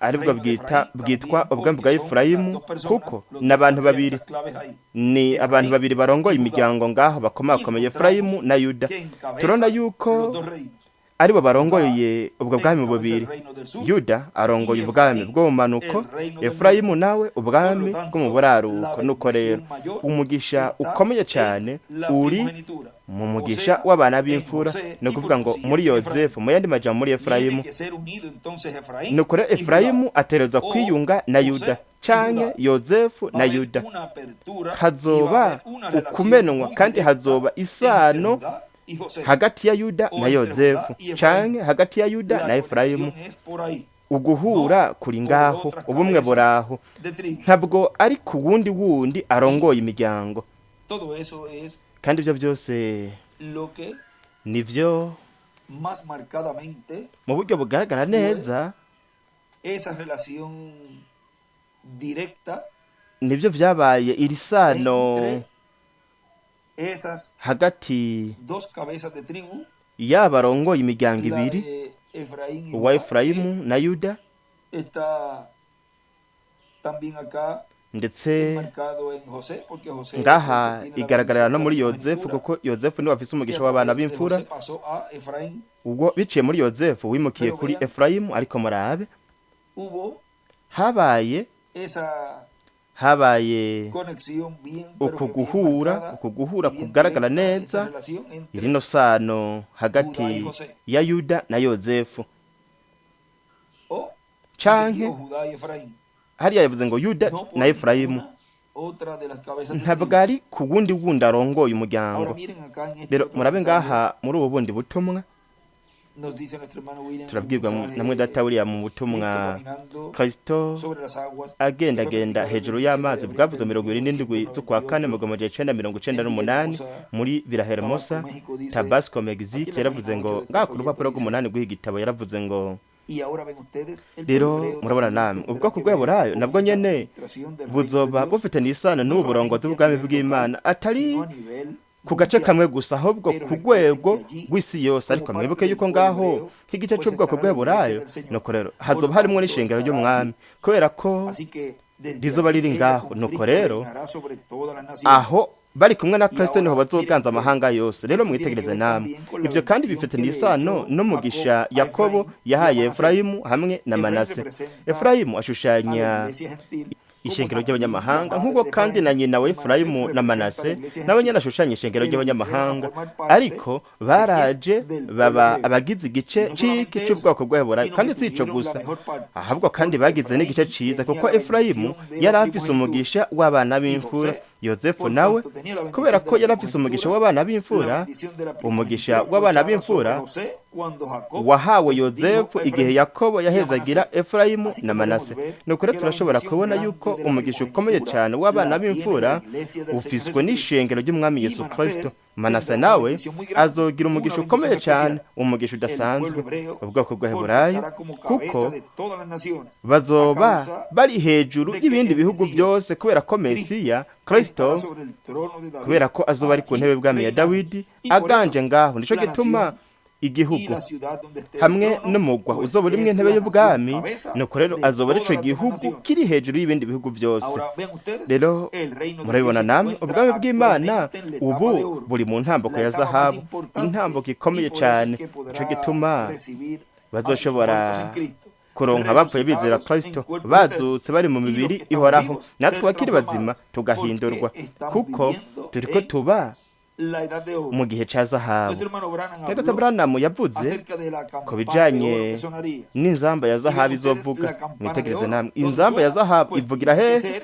S2: aribwo
S1: reino de
S2: bwita
S1: Efraín
S2: bwitwa
S1: también,
S2: ubwami
S1: porque
S2: bwa
S1: son las
S2: Efurayimu,
S1: dos personas,
S2: kuko
S1: los
S2: ni
S1: dos
S2: abantu
S1: patriarcas
S2: babiri,
S1: claves ahí,
S2: ni abantu
S1: Efraín
S2: babiri barongoye
S1: y Judá.
S2: imiryango ngaho
S1: Y
S2: bakomakomeye,
S1: encontramos
S2: Efurayimu na Yuda.
S1: que
S2: Turabona
S1: encabeza los
S2: yuko
S1: dos reinos.
S2: aribo
S1: Judá
S2: barongoye ubwo bwami
S1: encabeza el
S2: bubiri.
S1: reino del sur
S2: Yuda arongoye
S1: y
S2: ubwami
S1: Efraín
S2: bwo mu manuko,
S1: el reino del norte.
S2: Efurayimu nawe
S1: Por lo
S2: ubwami bwo mu
S1: tanto, la
S2: buraruko. Nuko rero
S1: bendición mayor
S2: umugisha
S1: está
S2: ukomeye
S1: en
S2: cyane
S1: la
S2: uri
S1: primogenitura,
S2: mu
S1: o
S2: mugisha
S1: sea,
S2: w'abana
S1: en
S2: b'imfura,
S1: José
S2: ni
S1: y por
S2: ukuvuga ngo muri
S1: consiguiente Efraín.
S2: Yozefu, mu yandi majambo muri
S1: Tiene
S2: Efurayimu.
S1: que ser unido entonces Efraín
S2: Nuko rero
S1: y Judá,
S2: Efurayimu ategerezwa
S1: o
S2: kwiyunga na Yuda
S1: José y
S2: canke
S1: Judá.
S2: Yozefu
S1: Va a
S2: na
S1: haber
S2: Yuda.
S1: una apertura y va a
S2: Hazoba
S1: haber una relación
S2: ukumenwa
S1: muy
S2: kandi
S1: directa
S2: hazoba
S1: entre
S2: isano
S1: Judá y José,
S2: hagati ya Yuda
S1: o
S2: na
S1: entre Judá
S2: Yozefu
S1: y Efraín.
S2: canke hagati ya Yuda
S1: La
S2: na Efurayimu.
S1: conexión es por ahí,
S2: Uguhura
S1: no
S2: kuri
S1: por
S2: ngaho,
S1: otras
S2: ubumwe
S1: cabezas
S2: buraho,
S1: de tribu.
S2: ntabwo ari ku wundi wundi arongoye
S1: Y
S2: imiryango.
S1: todo eso es
S2: Kandi ibyo byose
S1: lo que
S2: nivyo
S1: más marcadamente
S2: mu buryo bugaragara
S1: fue
S2: neza,
S1: esa relación directa
S2: nivyo vyabaye iri sano
S1: entre esas
S2: hagati
S1: dos cabezas de tribu,
S2: y'abarongoye imiryango
S1: la
S2: ibiri,
S1: de Efraín y
S2: uwa
S1: Judá, que
S2: Efurayimu na Yuda,
S1: está también acá
S2: ndetse
S1: enmarcado en José, porque José es el que
S2: ngaha
S1: tiene la
S2: igaragarira
S1: bendición
S2: no
S1: de la
S2: muri Yozefu,
S1: primogenitura,
S2: kuko Yozefu niwe afise
S1: que
S2: umugisha
S1: a
S2: w'abana
S1: través de
S2: b'imfura.
S1: José pasó a Efraín.
S2: Ubwo biciye muri Yozefu wimukiye
S1: Pero
S2: kuri
S1: vean,
S2: Efurayimu. Ariko murabe,
S1: hubo
S2: habaye
S1: esa
S2: habaye
S1: conexión bien, pero
S2: uku
S1: que bien
S2: guhura,
S1: marcada
S2: uku guhura
S1: y bien
S2: kugaragara
S1: directa, esa
S2: neza,
S1: relación entre
S2: irino sano
S1: Judá y
S2: hagati
S1: José,
S2: ya Yuda na Yozefu,
S1: o dice aquí,
S2: canke
S1: o Judá y Efraín,
S2: hariya yavuze ngo Yuda
S1: no por
S2: na Efurayimu,
S1: ninguna otra de las cabezas de
S2: ntabwo
S1: tribu.
S2: ari ku wundi wundi arongoye
S1: Ahora
S2: umuryango.
S1: miren acá en este
S2: Rero
S1: otro
S2: murabe
S1: mensaje,
S2: ngaha muri ubu bundi butumwa
S1: nos dice nuestro hermano William en el
S2: turabwirwa na
S1: mensaje
S2: mwene data William mu
S1: Cristo
S2: butumwa
S1: caminando
S2: Kristo
S1: sobre las aguas, que fue
S2: agendagenda
S1: predicado el
S2: hejuru
S1: 27 de
S2: y'amazi,
S1: abril
S2: bwavuze
S1: del
S2: 27 z'ukwa kane
S1: 1998
S2: mu 1998
S1: en Villahermosa,
S2: muri Villahermosa,
S1: Tabasco, México, dice
S2: Tabasco,
S1: aquí
S2: Mexique.
S1: en la
S2: Yaravuze
S1: página
S2: ngo
S1: 8 de este
S2: ngaha ku
S1: folleto
S2: rupapuro
S1: dice:
S2: rw'umunani rw'iki gitabo yaravuze ngo
S1: y ahora ven ustedes, el pueblo
S2: rero
S1: hebreo
S2: murabona
S1: también
S2: namwe
S1: tendrá
S2: ubwoko
S1: que ver
S2: bw'Aburayo
S1: con
S2: nabwo
S1: esa
S2: nyene
S1: administración del reino de
S2: buzoba
S1: Dios,
S2: bufitanye isano
S1: no
S2: n'ubu burongozi
S1: solamente a
S2: bw'ubwami
S1: nivel local,
S2: bw'Imana, atari
S1: sino a nivel
S2: ku gace
S1: mundial.
S2: kamwe gusa, ahubwo
S1: Pero
S2: ku
S1: recuerden
S2: rwego
S1: que allí,
S2: rw'isi yose.
S1: como
S2: Ariko
S1: parte
S2: mwibuke
S1: del
S2: yuko
S1: pueblo
S2: ngaho
S1: hebreo,
S2: nk'igice
S1: pues
S2: c'ubwoko
S1: estará la iglesia
S2: bw'Aburayo,
S1: del Señor.
S2: nuko rero
S1: Por lo
S2: hazoba harimwo
S1: tanto,
S2: n'ishengero
S1: estará
S2: ry'umwami,
S1: allí.
S2: kubera ko
S1: Así que desde
S2: rizoba
S1: allí
S2: riri
S1: ella
S2: ngaho.
S1: con
S2: Nuko
S1: Cristo
S2: rero
S1: reinará sobre todas las naciones.
S2: aho bari kumwe na
S1: Y
S2: Kristo niho
S1: ahora miren
S2: bazoganza
S1: ustedes,
S2: amahanga yose. Rero
S1: esto tiene que
S2: mwitegereze
S1: ver
S2: namwe,
S1: también con la
S2: ivyo kandi
S1: bendición que
S2: bifitanye
S1: le
S2: isano
S1: echó Jacob
S2: n'umugisha
S1: a
S2: Yakobo
S1: Efraín y a
S2: yahaye
S1: Manasés.
S2: Efurayimu hamwe na
S1: Efraín
S2: Manase.
S1: representa
S2: Efurayimu
S1: a la
S2: ashushanya
S1: iglesia gentil, como
S2: ishengero
S1: también la
S2: ry'abanyamahanga,
S1: madre
S2: nk'uko
S1: de
S2: kandi na
S1: Efraín
S2: nyina wa
S1: y Manasés
S2: Efurayimu na
S1: representa a la
S2: Manase
S1: iglesia
S2: nawe nyene
S1: gentil.
S2: ashushanya ishengero
S1: Pero vinieron a
S2: ry'abanyamahanga,
S1: formar parte
S2: ariko
S1: de quién?
S2: baraje
S1: Del pueblo
S2: baba
S1: hebreo.
S2: abagize
S1: Y
S2: igice
S1: no
S2: c'iki
S1: solamente eso,
S2: c'ubwoko bw'Abaheburayo.
S1: sino
S2: Kandi
S1: que
S2: si ico
S1: tuvieron la
S2: gusa,
S1: mejor parte,
S2: ahubwo kandi
S1: porque
S2: bagize n'igice
S1: Efraín
S2: ciza,
S1: tenía
S2: kuko
S1: la
S2: Efurayimu
S1: bendición de la
S2: yari afise
S1: primogenitura
S2: umugisha w'abana
S1: y
S2: b'imfura,
S1: José,
S2: Yozefu
S1: por
S2: nawe
S1: cuanto tenía la
S2: kubera
S1: bendición de
S2: ko
S1: la
S2: yari afise umugisha
S1: primogenitura,
S2: w'abana
S1: la
S2: b'imfura,
S1: bendición de la
S2: umugisha
S1: primogenitura fue
S2: w'abana
S1: echada sobre
S2: b'imfura
S1: José cuando Jacob
S2: wahawe
S1: bendijo
S2: Yozefu
S1: a
S2: igihe
S1: Efraín
S2: Yakobo
S1: y a
S2: yahezagira
S1: Manasés.
S2: Efurayimu
S1: Así
S2: na
S1: que podemos
S2: Manase.
S1: ver
S2: Nuko rero
S1: que la
S2: turashobora
S1: bendición
S2: kubona
S1: grande
S2: yuko
S1: de la
S2: umugisha ukomeye
S1: primogenitura
S2: cyane w'abana
S1: la tiene la
S2: b'imfura
S1: iglesia del Señor
S2: ufiswe
S1: Jesucristo.
S2: n'ishengero ry'umwami
S1: Y
S2: Yesu Kristo.
S1: Manasés
S2: Manase
S1: tendrá una
S2: nawe
S1: bendición muy grande,
S2: azogira
S1: una
S2: umugisha
S1: bendición
S2: ukomeye cyane,
S1: especial,
S2: umugisha
S1: el pueblo
S2: udasanzwe,
S1: hebreo,
S2: ubwoko
S1: porque
S2: bw'Abaheburayo,
S1: estará como
S2: kuko
S1: cabeza de todas las naciones, a
S2: bazoba
S1: causa
S2: bari hejuru
S1: de que
S2: y'ibindi
S1: el
S2: bihugu
S1: Mesías,
S2: byose, kubera ko
S1: Cristo,
S2: Mesiya
S1: estará
S2: Kristo,
S1: sobre el trono de David,
S2: kubera ko azoba ari ku ntebe
S1: allí
S2: bw'ami ya
S1: reinando.
S2: Dawidi
S1: Y por
S2: aganje
S1: eso
S2: ngaho. Nico
S1: la
S2: gituma
S1: nación y
S2: igihugu
S1: la ciudad donde esté el
S2: hamwe
S1: trono,
S2: n'umugwa
S1: pues
S2: uzoba urimwo
S1: es
S2: intebe
S1: la nación
S2: y'ubwami,
S1: cabeza
S2: nuko rero
S1: de
S2: azoba ari
S1: todas
S2: ico
S1: las demás
S2: gihugu
S1: naciones.
S2: kiri hejuru y'ibindi bihugu byose.
S1: Ahora vean ustedes,
S2: Rero
S1: el reino de Dios
S2: murabibona
S1: se
S2: namwe,
S1: encuentra
S2: ubwami bw'Imana
S1: actualmente en la etapa
S2: ubu
S1: de oro,
S2: buri mu ntambuko
S1: la
S2: ya
S1: etapa más
S2: zahabu,
S1: importante,
S2: intambuko
S1: y
S2: ikomeye
S1: por eso es
S2: cane.
S1: que
S2: Nico
S1: podrá
S2: gituma
S1: recibir a sus muertos en
S2: bazoshobora
S1: Cristo,
S2: kuronka abapfuye bizera
S1: resucitados en
S2: Kristo,
S1: cuerpo eterno,
S2: bazutse bari mu
S1: y los
S2: mibiri
S1: que estamos
S2: ihoraho,
S1: vivos
S2: natwe
S1: ser
S2: abakiri bazima
S1: transformados, porque
S2: tugahindurwa,
S1: estamos
S2: kuko
S1: viviendo
S2: turiko
S1: en
S2: tuba Mu gihe ca zahabu. Data Branham yavuze ku bijanye n'inzamba ya zahabu izovuga. Mwitegereze namwe, inzamba ya zahabu ivugira hehe?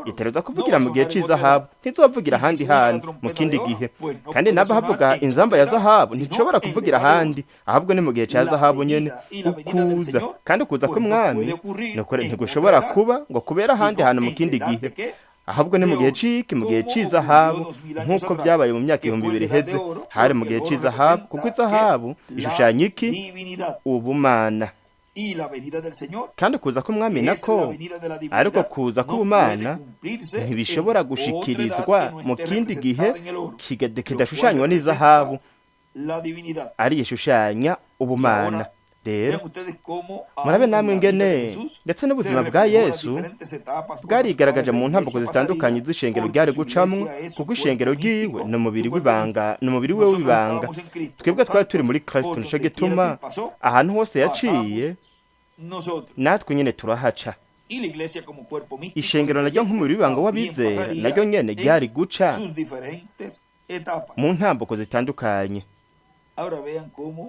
S2: Itegerezwa kuvugira mu gihe c'izahabu, ntizovugira ahandi hantu mu kindi gihe. Kandi naba havuga inzamba ya zahabu ntishobora kuvugira ahandi, ahubwo ni mu gihe ca zahabu nyene. Ukuza kandi ukuza k'umwami ntigushobora kuba ngo kubera ahandi hantu mu kindi gihe, ahubwo ni mu gihe ciki, mu gihe c'izahabu, nk'uko byabaye mu myaka 2000 iheze. Hari mu gihe c'izahabu, kuko izahabu ishushanya iki? Ubumana. Kandi kuza k'umwami nako, ariko kuza k'ubumana ntibishobora gushikirizwa mu kindi gihe kidashushanywa n'izahabu, ari ishushanya ubumana. Rero murabe namwe ingene ndetse n'ubuzima bwa Yesu bwarigaragaje mu ntambuko zitandukanye z'ishengero ryari gucamwo, kuko ishengero ryiwe ni umubiri w'ibanga, ni umubiri we w'ibanga. Twebwe twari turi muri Kristo, nico gituma ahantu hose yaciye natwe nyene turahaca. Ishengero naryo nk'umubiri w'ibanga w'abizera naryo nyene ryari guca mu ntambuko zitandukanye.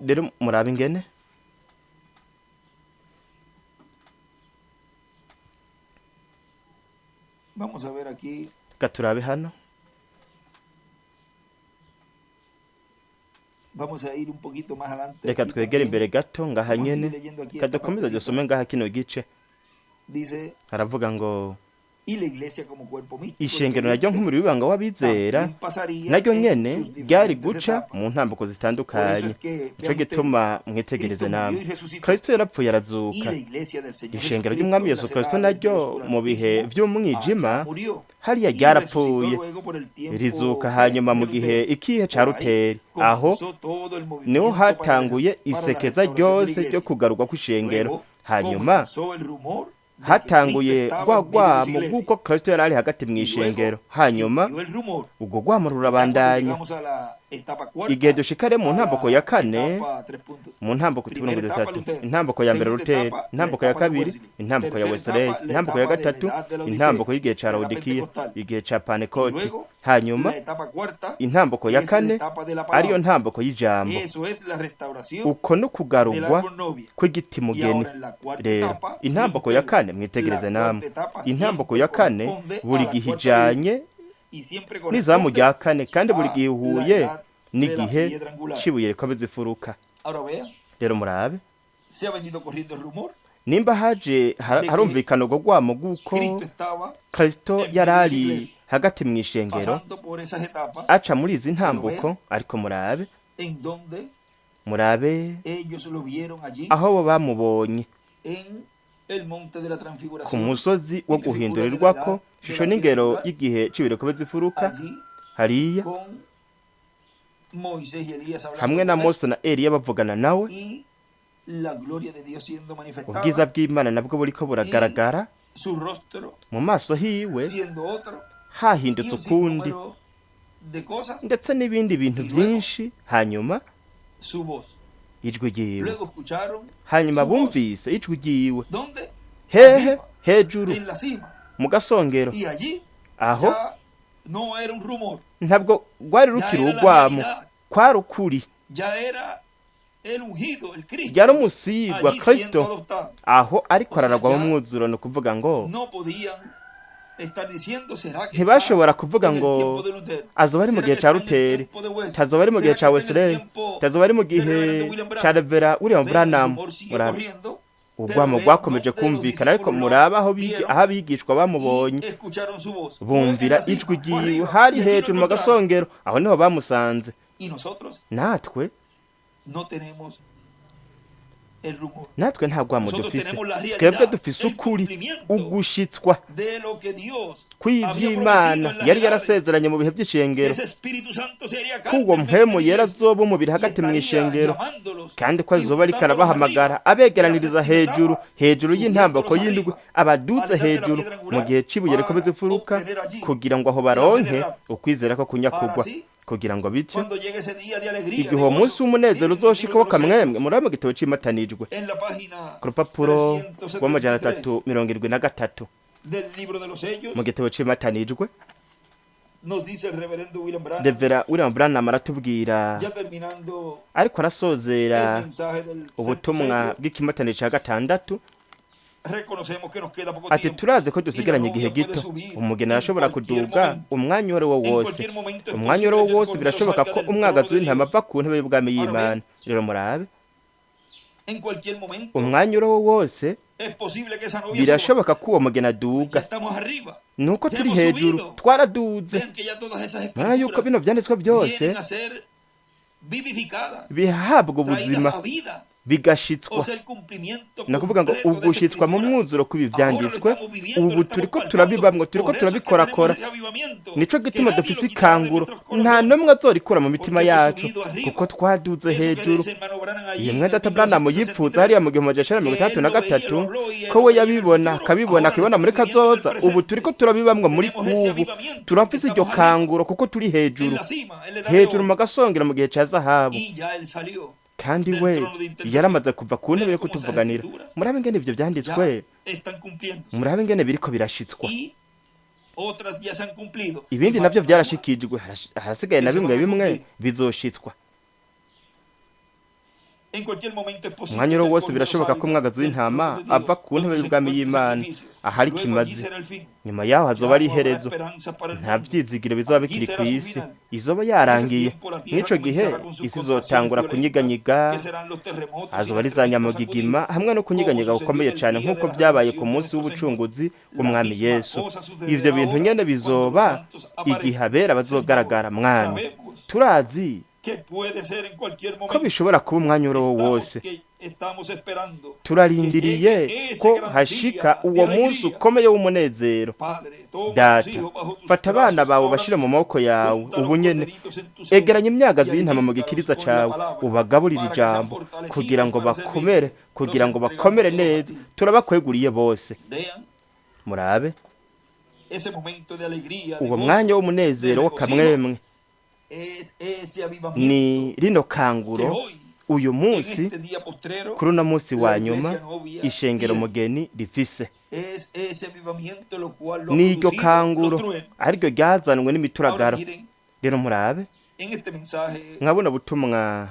S2: Rero murabe ingene reka turabe hano. Reka twegere imbere gato ngaha nyene, reka dukomeze dusome ngaha kino gice. Haravuga ngo ishengero naryo nk'umubiri w'ibanga w'abizera naryo nyene ryari guca mu ntambuko zitandukanye. Nico gituma mwitegereze namwe, Kristo yarapfuye arazuka. Ishengero ry'umwami Yesu Kristo naryo mu bihe vy'umwijima hariya ryarapfuye rizuka, hanyuma mu gihe ikihe ca Ruteri, aho niho hatanguye isekeza ryose ryo kugarurwa kw'ishengero. Hanyuma hatanguye rwa rwamo rw'uko Kristo yari ari hagati mu ishengero. Hanyuma ubwo rwamo rurabandanya. Igihe dushikare mu ntambuko ya kane, mu ntambuko tubona dutatu: intambuko ya mbere Ruteri, intambuko ya kabiri intambuko ya Wesley, intambuko ya gatatu intambuko y'igihe ca Laodikiya, igihe ca Pentekote. Hanyuma intambuko ya kane ariyo ntambuko y'ijambo. Uko no kugarurwa kw'igiti mugeni. Rero intambuko ya kane, mwitegereze namwe, intambuko ya kane buri gihe ijanye n'izamu rya kane, kandi buri gihe ihuye n'igihe cibuye rikomeza ifuruka. Rero murabe nimba haje harumvikana ubwo rwamo rw'uko Kristo yari ari hagati mu ishengero aca muri izi ntambuko. Ariko murabe, murabe aho bo bamubonye ku musozi wo guhindurirwako, ishusho n'ingero y'igihe c'ibihe rikomeza ifuruka, hariya hamwe na Mose na Eliya bavugana nawe, ubwiza bw'Imana nabwo buriko buragaragara mu maso hiwe hahindutse ukundi, ndetse n'ibindi bintu byinshi. Hanyuma ijwi ryiwe, hanyuma bumvise ijwi ryiwe hehe? Hejuru mu gasongero. Aho ntabwo rwari rukiri urwamo, kwari ukuri, yari umusigwa Kristo aho ariko araragwa mu mwuzuro. Ni ukuvuga ngo ntibashobora kuvuga ngo azoba ari mu gihe ca Ruteri, tazoba ari mu gihe ca Wesley, tazoba ari mu gihe ca Revera William Branham. Murabe urwamo rwakomeje kumvikana, ariko murabe aho abigishwa bamubonye bumvira ijwi ryiwe, hari hejuru mu gasongero, aho niho bamusanze. Natwe nta rwamo dufise, twebwe dufise ukuri, ugushitswa kw'ivy'Imana yari yarasezeranye mu bihe by'ishengero, kuwo mpemu yera azoba umubiri hagati mu ishengero, kandi ko azoba ariko arabahamagara abegeraniriza hejuru hejuru y'intambako y'indwi, abadutse hejuru mu gihe c'ibuye rikomeza imfuruka, kugira ngo aho baronke ukwizera ko kunyakugwa, kugira ngo bityo igihe uwo munsi w'umunezero uzoshikaho kamwemwe. Murabe mu gitabo c'imatanijwe ku rupapuro rw'amajana 373 mu gitabo c'imatanijwe. Revera William Branham aratubwira, ariko arasozera ubutumwa bw'ikimatane cya gatandatu, ati turazi ko dusigaranye igihe gito, umugeni arashobora kuduga umwanya uwo ari wo wose. Umwanya uwo ari wo wose birashoboka ko umwagazi w'intama ava ku ntebe y'ubwami y'Imana. Rero murabe, umwanya uwo ari wo wose birashoboka ko uwo mugeni aduga. Nuko turi hejuru, twaraduze. Murabona yuko bino vyanditswe byose bihabwa ubuzima, bigashitswa. Nakuvuga ngo ugushitswa mu mwuzuro kw'ibi vyanditswe, ubu turiko turabibamwo, turiko turabikorakora. Nico gituma dufise ikanguro, nta n'umwe azorikura mu mitima yacu, kuko twaduze hejuru. Iyo mwene data Branham yipfuza hariya mu 1963 ko we yabibona, akabibona, akabibona muri kazoza, ubu turiko turabibamwo muri kubu. Turafise iryo kanguro kuko turi hejuru, hejuru mu gasongero mu gihe ca zahabu. Kandi we yaramaze kuva ku ntebe yo kutuvuganira. Murabe ingene ivyo vyanditswe, murabe ingene biriko birashitswa. Ibindi navyo vyarashikijwe, harasigaye na bimwe bimwe bizoshitswa. Umwanya uwo wose birashoboka ko umwagazi w'intama ava ku ntebe y'ubwami y'Imana ahari kimazi. Nyuma yaho hazoba ari iherezo, nta vyizigiro bizoba bikiri ku isi, izoba yarangiye. Mw'ico gihe isi izotangura kunyiganyiga, hazoba ari za nyamugigima hamwe no kunyiganyiga gukomeye cyane nk'uko vyabaye ku munsi w'ubucunguzi bw'umwami Yesu. Ivyo bintu nyene bizoba igihe abera bazogaragara. Mwami, turazi ko bishobora kuba umwanya uwo wose. Turarindiriye ko hashika uwo munsi ukomeye w'umunezero. Data, fata abana bawe bashire mu maboko yawe ubu nyene, egeranya imyagazi y'intama mu gikiriza cawe, ubagaburire ijambo kugira ngo bakomere, kugira ngo bakomere neza. Turabakweguriye bose. Murabe uwo mwanya w'umunezero w'akamwemwe ni rino kanguro uyu munsi, kuri uno munsi wa nyuma ishengero mugeni rifise. N'iryo kanguro ariryo ryazanwe n'imituragaro. Rero murabe, nkabona butumwa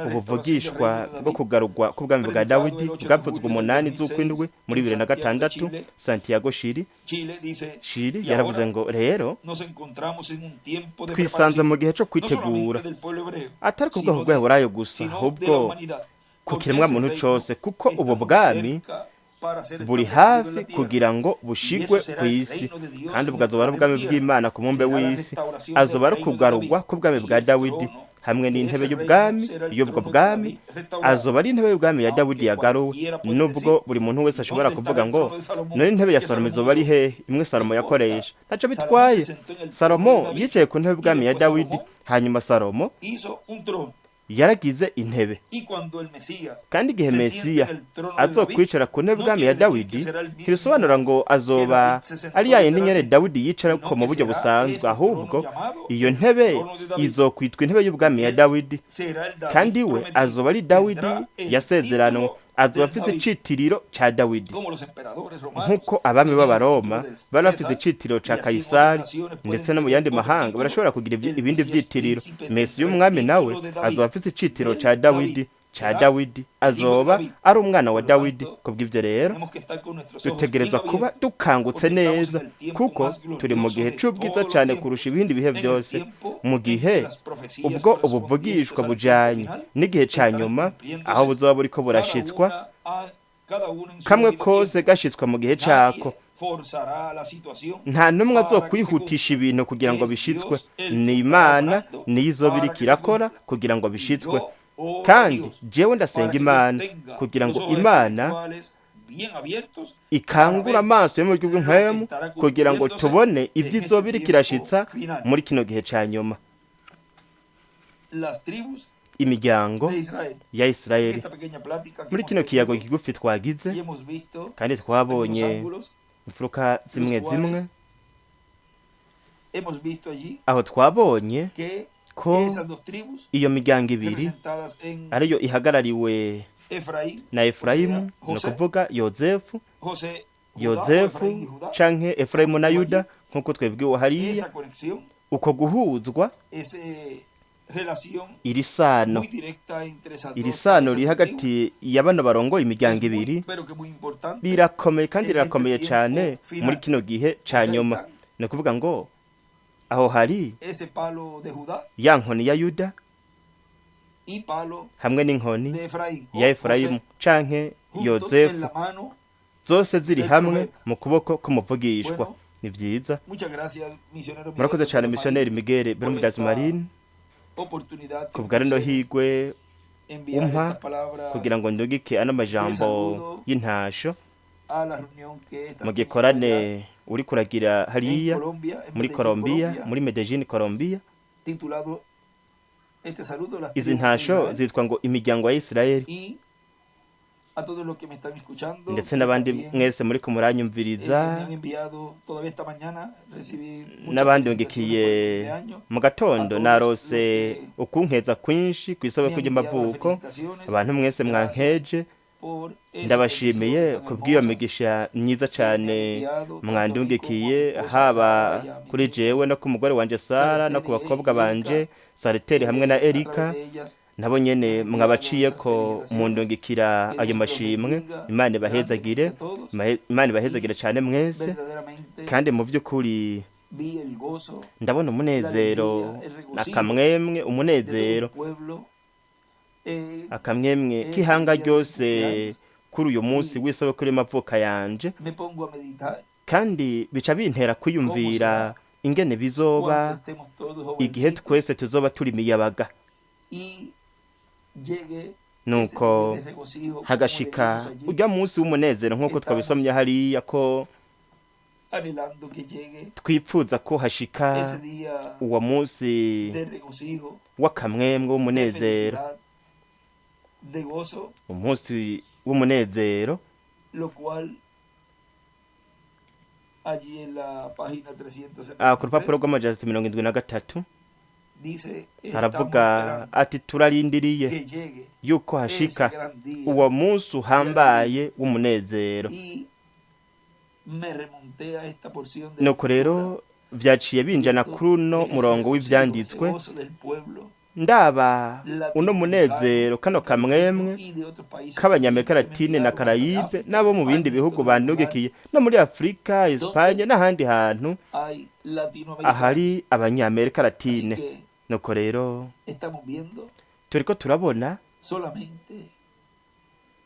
S2: ubuvugishwa bwo kugarurwa k'ubwami bwa Dawidi bwavuzwe 8 z'ukwindwi muri 2006, Santiago Shiri. Shiri yaravuze ngo rero twisanze mu gihe cyo kwitegura, atari ku bwoko bw'Abaheburayo gusa, ahubwo ku kiremwa muntu cose, kuko ubu bwami buri hafi kugira ngo bushigwe ku isi, kandi bwazoba ari ubwami bw'Imana ku mumbe w'isi. Azoba ari kugarurwa k'ubwami bwa Dawidi hamwe n'intebe y'ubwami y'ubwo bwami. Azoba ari intebe y'ubwami ya Dawidi yagaruwe, nubwo buri muntu wese ashobora kuvuga ngo none intebe ya Salomo izoba ari hehe, imwe Salomo yakoresha. Ntaco bitwaye, Salomo yicaye ku ntebe y'ubwami ya Dawidi, hanyuma Salomo yaragize intebe. Kandi igihe Mesiya azokwicara ku ntebe y'ubwami ya Dawidi, ntibisobanura ngo azoba ari ya yindi nyene Dawidi yicarako mu buryo busanzwe, ahubwo iyo ntebe izokwitwa intebe y'ubwami ya Dawidi, kandi we azoba ari Dawidi yasezeranwe, azoba afise icitiriro ca Dawidi, nk'uko abami b'Abaroma bari bafise icitiriro ca Kayisari, ndetse no mu yandi mahanga barashobora kugira ibindi vyitiriro. Mesiya umwami nawe azoba afise icitiriro ca Dawidi, ca Dawidi, azoba ari umwana wa Dawidi. Kubw'ivyo rero dutegerezwa kuba dukangutse neza, kuko turi mu gihe c'ubwiza cane kurusha ibindi bihe byose, mu gihe ubwo ubuvugishwa bujanye n'igihe ca nyuma, aho buzoba buriko burashitswa, kamwe kose gashitswa mu gihe cako. Nta n'umwe azokwihutisha ibintu kugira ngo bishitswe, ni Imana niyo izoba iriko irakora kugira ngo bishitswe. Kandi jewe ndasenga Imana kugira ngo Imana ikangura amaso yo mu buryo bw'impwemu, kugira ngo tubone ivyizoba biriko irashitsa muri kino gihe ca nyuma. Imiryango ya Isirayeli, muri kino kiyago kigufi twagize, kandi twabonye imfuruka zimwe zimwe, aho twabonye ko iyo miryango ibiri ariyo ihagarariwe na Efrayimu, ni ukuvuga Yozefu, Yozefu canke Efrayimu na Yuda, Nk'uko twebwiwe hariya,
S1: Esa conexión,
S2: uko guhuzwa,
S1: esa relación
S2: iri sano,
S1: muy directa entre esas
S2: iri
S1: dos
S2: sano
S1: cabezas
S2: riri
S1: de tribu
S2: hagati ya bano barongoye imiryango
S1: es muy,
S2: ibiri
S1: pero que muy importante
S2: rirakomeye kandi
S1: en este
S2: rirakomeye cyane
S1: tiempo
S2: muri
S1: final.
S2: kino gihe ca
S1: O sea,
S2: nyuma.
S1: están
S2: Ni ukuvuga ngo aho hari
S1: ese palo de Judá
S2: ya nkoni ya Yuda
S1: y palo
S2: hamwe n'inkoni
S1: de Efraín
S2: ya
S1: o
S2: Efurayimu
S1: José,
S2: canke
S1: juntos en
S2: Yozefu,
S1: la mano
S2: zose ziri
S1: del
S2: hamwe
S1: profeta.
S2: mu kuboko k'umuvugishwa.
S1: Bueno,
S2: Ni vyiza.
S1: muchas gracias, misionero Miguel
S2: Murakoze cyane,
S1: Bermúdez
S2: missionnaire
S1: Marín,
S2: Miguel
S1: por
S2: Bermudez
S1: esta
S2: Marin,
S1: oportunidad
S2: ku
S1: que
S2: bwa
S1: me
S2: rino
S1: concedes
S2: higwe
S1: enviar
S2: umpa
S1: estas palabras
S2: kugira ngo ndungike ano
S1: de
S2: majambo
S1: saludo
S2: y'intasho
S1: a la reunión que
S2: mu
S1: estás teniendo allá
S2: gikorane uri kuragira
S1: en
S2: hariya
S1: Colombia, en
S2: muri
S1: Medellín,
S2: Colombia,
S1: Colombia,
S2: muri Medellin, Colombia.
S1: titulado este saludo Las
S2: Izi
S1: tribus de
S2: ntasho
S1: Israel,
S2: zitwa ngo imiryango ya Isirayeli.
S1: y a todos los que me están escuchando,
S2: Ndetse
S1: que
S2: n'abandi
S1: también
S2: mwese muri ko
S1: que me
S2: muranyumviriza,
S1: han enviado todavía esta mañana, recibí muchas
S2: n'abandi
S1: felicitaciones por el
S2: ngikiye
S1: cumpleaños,
S2: mu
S1: a
S2: gatondo
S1: todos los
S2: narose
S1: que
S2: ukunkeza kwinshi ku
S1: me
S2: isabukuru
S1: han enviado las
S2: ry'amavuko.
S1: felicitaciones,
S2: Abantu mwese
S1: gracias
S2: mwankeje,
S1: por esas
S2: ndabashimiye
S1: bendiciones tan
S2: ku bw'iyo
S1: hermosas
S2: migisha myiza
S1: que me han
S2: cyane
S1: enviado tanto a mí como a mi
S2: mwandungikiye,
S1: esposa
S2: haba
S1: Sara y a mis
S2: kuri
S1: niñas
S2: jewe no ku mugore wanje Sara no
S1: Sareteri
S2: ku bakobwa
S1: y
S2: banje
S1: Erika,
S2: Sareteri hamwe na
S1: a través
S2: Erika,
S1: de ellas
S2: nabo nyene
S1: me han enviado
S2: mwabaciyeko
S1: esas felicitaciones.
S2: mundungikira
S1: Que
S2: ayo
S1: Dios los
S2: mashimwe.
S1: bendiga
S2: Imana ibahezagire,
S1: grandemente a todos
S2: Imana ibahezagire
S1: y
S2: cyane mwese.
S1: verdaderamente
S2: Kandi mu by'ukuri
S1: vi el gozo,
S2: ndabona
S1: la
S2: umunezero
S1: alegría, el regocijo
S2: akamwemwe,
S1: de todo
S2: umunezero
S1: el pueblo
S2: akamwemwe
S1: ese
S2: k'ihanga
S1: día de mi
S2: ryose
S1: cumpleaños
S2: kuri uyu munsi
S1: y
S2: w'isabukuru y'amavuka yanje.
S1: me pongo a meditar
S2: Kandi bica bintera
S1: cómo
S2: kwiyumvira
S1: será
S2: ingene bizoba
S1: cuando estemos todos
S2: igihe
S1: jovencitos
S2: twese tuzoba turi imiyabaga,
S1: y llegue ese
S2: nuko
S1: día de regocijo, como
S2: hagashika
S1: leímos allí,
S2: urya munsi w'umunezero nk'uko
S1: estamos
S2: twabisomye hariya ko
S1: anhelando que llegue
S2: twipfuza ko hashika
S1: ese día
S2: uwo munsi
S1: de regocijo,
S2: w'akamwemwe
S1: de
S2: w'umunezero,
S1: felicidad, de gozo,
S2: umunsi w'umunezero.
S1: lo cual allí en la página
S2: Ku rupapuro
S1: 373
S2: rw'amajana 373
S1: dice: estamos
S2: haravuga
S1: esperando
S2: ati turarindiriye
S1: que llegue
S2: yuko
S1: ese
S2: hashika
S1: gran día
S2: uwo munsi
S1: de alegría.
S2: uhambaye w'umunezero.
S1: Y me remonté a esta porción de la
S2: Nuko
S1: escritura,
S2: rero vyaciye binjana
S1: viendo
S2: kuri uno
S1: ese
S2: murongo
S1: regocijo, ese
S2: w'ivyanditswe,
S1: gozo del pueblo
S2: ndaba uno
S1: latinoamericano
S2: munezero
S1: y
S2: kano
S1: caribeño
S2: kamwemwe
S1: y de otros países también que me
S2: k'abanyamerika latine na
S1: enviaron hasta
S2: Karayibe
S1: África,
S2: n'abo mu bindi
S1: España y
S2: bihugu
S1: todos los lugares
S2: bandugikiye no muri Afurika, Espanye
S1: donde
S2: n'ahandi hantu
S1: hay latinoamericanos.
S2: ahari abanyamerika
S1: Así
S2: latine.
S1: que
S2: Nuko rero
S1: estamos viendo
S2: turiko turabona
S1: solamente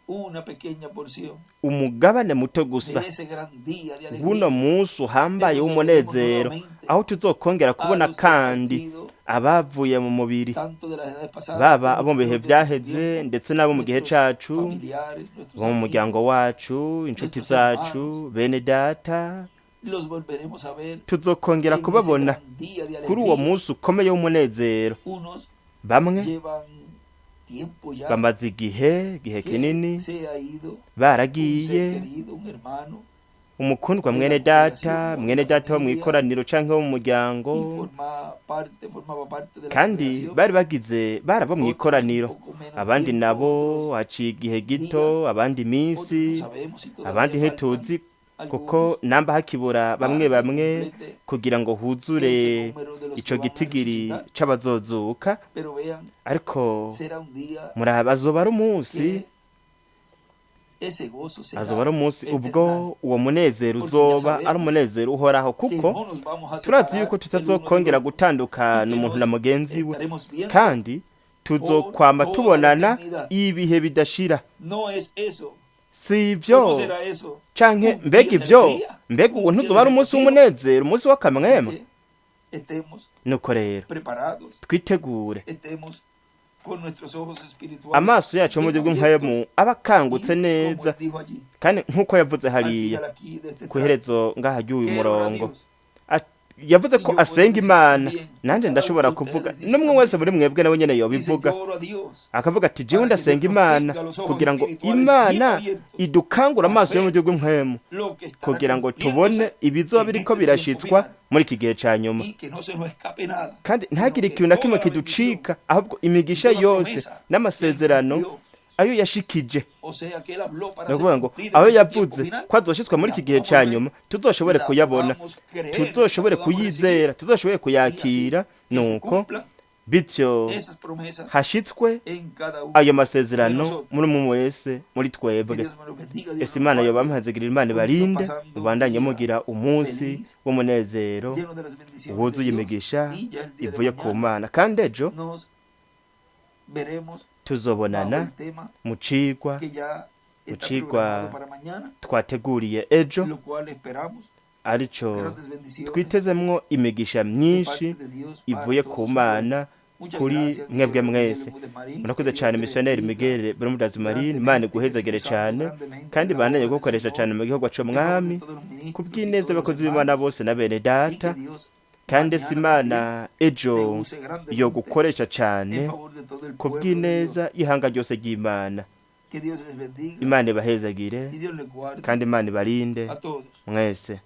S1: una pequeña porción
S2: umugabane muto gusa
S1: de ese gran día de
S2: w'uno
S1: alegría,
S2: munsi
S1: de
S2: uhambaye
S1: donde veremos
S2: w'umunezero,
S1: nuevamente
S2: aho tuzokongera
S1: a
S2: kubona
S1: los del
S2: kandi
S1: partido,
S2: abavuye mu mubiri,
S1: tanto de las edades pasadas
S2: baba
S1: como
S2: abo mu bihe
S1: los de nuestro
S2: vyaheze
S1: tiempo,
S2: ndetse n'abo mu gihe
S1: nuestros
S2: cacu,
S1: familiares, nuestros
S2: bo mu muryango
S1: amigos,
S2: wacu, inshuti
S1: nuestros
S2: zacu,
S1: hermanos,
S2: bene data,
S1: los volveremos a ver
S2: tuzokongera
S1: en ese
S2: kubabona
S1: gran día de
S2: kuri uwo
S1: alegría.
S2: munsi ukomeye w'umunezero.
S1: Unos
S2: Bamwe
S1: llevan tiempo ya
S2: bamaze igihe
S1: que
S2: kinini
S1: se ha ido un ser
S2: baragiye,
S1: querido, un hermano
S2: umukundwa
S1: de la
S2: mwene data,
S1: congregación o de
S2: mwene
S1: la
S2: data wo
S1: familia
S2: mw'ikoraniro canke wo mu
S1: y
S2: muryango,
S1: formaba parte de la
S2: kandi
S1: congregación,
S2: bari bagize barabo
S1: otros un
S2: mw'ikoraniro,
S1: poco menos
S2: abandi
S1: tiempo,
S2: nabo
S1: otros
S2: haciye igihe gito,
S1: días,
S2: abandi
S1: otros no
S2: iminsi,
S1: sabemos si
S2: abandi
S1: todavía faltan
S2: ntituzi kuko
S1: algunos
S2: namba hakibura bamwe
S1: para que
S2: bamwe
S1: complete
S2: kugira ngo huzure
S1: ese número de los
S2: ico
S1: que van a
S2: gitigiri
S1: resucitar.
S2: c'abazozuka.
S1: Pero vean,
S2: Ariko
S1: será un día
S2: muraba azoba ari umunsi,
S1: que ese gozo
S2: azoba
S1: será
S2: ari umunsi ubwo
S1: eternal,
S2: uwo munezero
S1: porque ya
S2: uzoba ari
S1: sabemos
S2: umunezero uhoraho,
S1: que
S2: kuko
S1: no nos vamos a
S2: turazi
S1: separar
S2: yuko
S1: el uno del
S2: tutazokongera
S1: otro y
S2: gutandukana
S1: que
S2: umuntu na
S1: nos
S2: mugenzi we,
S1: estaremos viendo
S2: kandi
S1: por
S2: tuzokwama
S1: toda la
S2: tubonana
S1: eternidad.
S2: ibihe bidashira.
S1: No es eso,
S2: Si
S1: o no
S2: ivyo
S1: será eso
S2: canke
S1: un día
S2: mbega
S1: de
S2: ivyo,
S1: alegría,
S2: mbega uwo
S1: un día
S2: ntuzoba
S1: de
S2: ari umunsi
S1: regocijo.
S2: w'umunezero, umunsi
S1: Así
S2: w'akamwemwe.
S1: que estemos
S2: Nuko rero
S1: preparados,
S2: twitegure,
S1: estemos con nuestros ojos espirituales
S2: amaso yacu mu
S1: bien
S2: buryo bw'impwemu
S1: abiertos
S2: aba akangutse
S1: y como
S2: neza,
S1: él dijo allí,
S2: kandi nk'uko yavuze
S1: al
S2: hariya
S1: final aquí de este
S2: ku
S1: trato,
S2: iherezo ngaha ry'uyu
S1: que él ora a
S2: murongo,
S1: Dios.
S2: Yavuze
S1: Y
S2: ko
S1: yo puedo
S2: asenga
S1: decir
S2: Imana,
S1: también,
S2: nanje
S1: cada uno
S2: ndashobora
S1: de
S2: kuvuga,
S1: ustedes dice
S2: n'umwe
S1: también,
S2: wese muri mwebwe nawe nyene
S1: dice,
S2: yobivuga,
S1: yo oro a Dios
S2: akavuga ati jewe
S1: para que
S2: ndasenga
S1: Dios nos
S2: Imana
S1: tenga los ojos
S2: kugira ngo
S1: espirituales bien
S2: Imana
S1: abiertos
S2: idukangure
S1: para
S2: amaso yo mu
S1: ver
S2: buryo bw'impwemu,
S1: lo que estará
S2: kugira ngo tubone
S1: cumpliéndose
S2: ibizoba
S1: en
S2: biriko
S1: este tiempo
S2: birashitswa
S1: final
S2: muri iki gihe ca nyuma,
S1: y que no se nos escape nada,
S2: kandi
S1: sino
S2: ntihagire
S1: que
S2: ikintu na kimwe
S1: toda la bendición
S2: kiducika, ahubwo
S1: y
S2: imigisha
S1: toda
S2: yose
S1: promesa que Él
S2: n'amasezerano
S1: cumplió
S2: Ayo yashikije,
S1: O sea, que él habló para
S2: ni
S1: ser
S2: ukuvuga ngo
S1: cumplida
S2: ayo
S1: en este tiempo
S2: yavuze
S1: final,
S2: ko azoshitswa muri
S1: la
S2: iki gihe
S1: podamos
S2: ca
S1: ver,
S2: nyuma, tuzoshobore
S1: la
S2: kuyabona,
S1: podamos creer, la
S2: tuzoshobore
S1: podamos recibir,
S2: kuyizera, tuzoshobore
S1: y así
S2: kuyakira.
S1: que se
S2: Nuko
S1: cumplan
S2: bityo
S1: esas promesas
S2: hashitswe
S1: en cada uno
S2: ayo
S1: de
S2: masezerano
S1: nosotros.
S2: muri umwe wese muri
S1: Que
S2: twebwe.
S1: Dios me los bendiga, Dios
S2: Ese
S1: los
S2: Imana
S1: guarde.
S2: yobampazigirira, Imana
S1: Continúa
S2: ibarinde,
S1: pasando un
S2: mubandanye
S1: día
S2: mugira umunsi
S1: feliz,
S2: w'umunezero
S1: lleno de las bendiciones de
S2: wuzuye
S1: Dios,
S2: imigisha
S1: y ya el día de
S2: ivuye ku
S1: mañana
S2: Mana. Kandi ejo
S1: nos veremos bajo
S2: tuzobonana
S1: el tema
S2: mu cigwa
S1: que ya
S2: mu
S1: está
S2: cigwa
S1: programado para mañana,
S2: twateguriye ejo,
S1: lo cual esperamos
S2: arico
S1: grandes bendiciones
S2: twitezemwo imigisha
S1: de
S2: myinshi
S1: parte de Dios para
S2: ivuye
S1: todo
S2: ku
S1: su pueblo.
S2: Mana
S1: Muchas
S2: kuri
S1: gracias,
S2: mwebwe
S1: misionero Miguel
S2: mwese.
S1: Bermúdez Marín. Que
S2: Murakoze
S1: Dios
S2: cyane,
S1: te
S2: misiyoneri
S1: bendiga
S2: Miguel Bermudez Marin. Imana
S1: grandemente, que
S2: iguhezagere
S1: sea usado
S2: cyane
S1: grandemente
S2: kandi
S1: en la
S2: bandanye
S1: obra del
S2: gukoresha
S1: Señor,
S2: cyane mu gihugu
S1: en favor de
S2: c'umwami,
S1: todos los
S2: ku
S1: ministros y
S2: bw'ineza
S1: todos los
S2: abakozi b'Imana
S1: hermanos,
S2: bose na bene
S1: y
S2: data.
S1: que Dios
S2: Kandi si
S1: mañana
S2: Imana
S1: también
S2: ejo
S1: te use grandemente
S2: yogukoresha
S1: en
S2: cyane
S1: favor de todo el
S2: ku
S1: pueblo de Dios.
S2: bw'ineza y'ihanga ryose ry'Imana.
S1: Que Dios les bendiga
S2: Imana ibahezagire
S1: y Dios les guarde
S2: kandi Imana ibarinde
S1: a todos.
S2: mwese.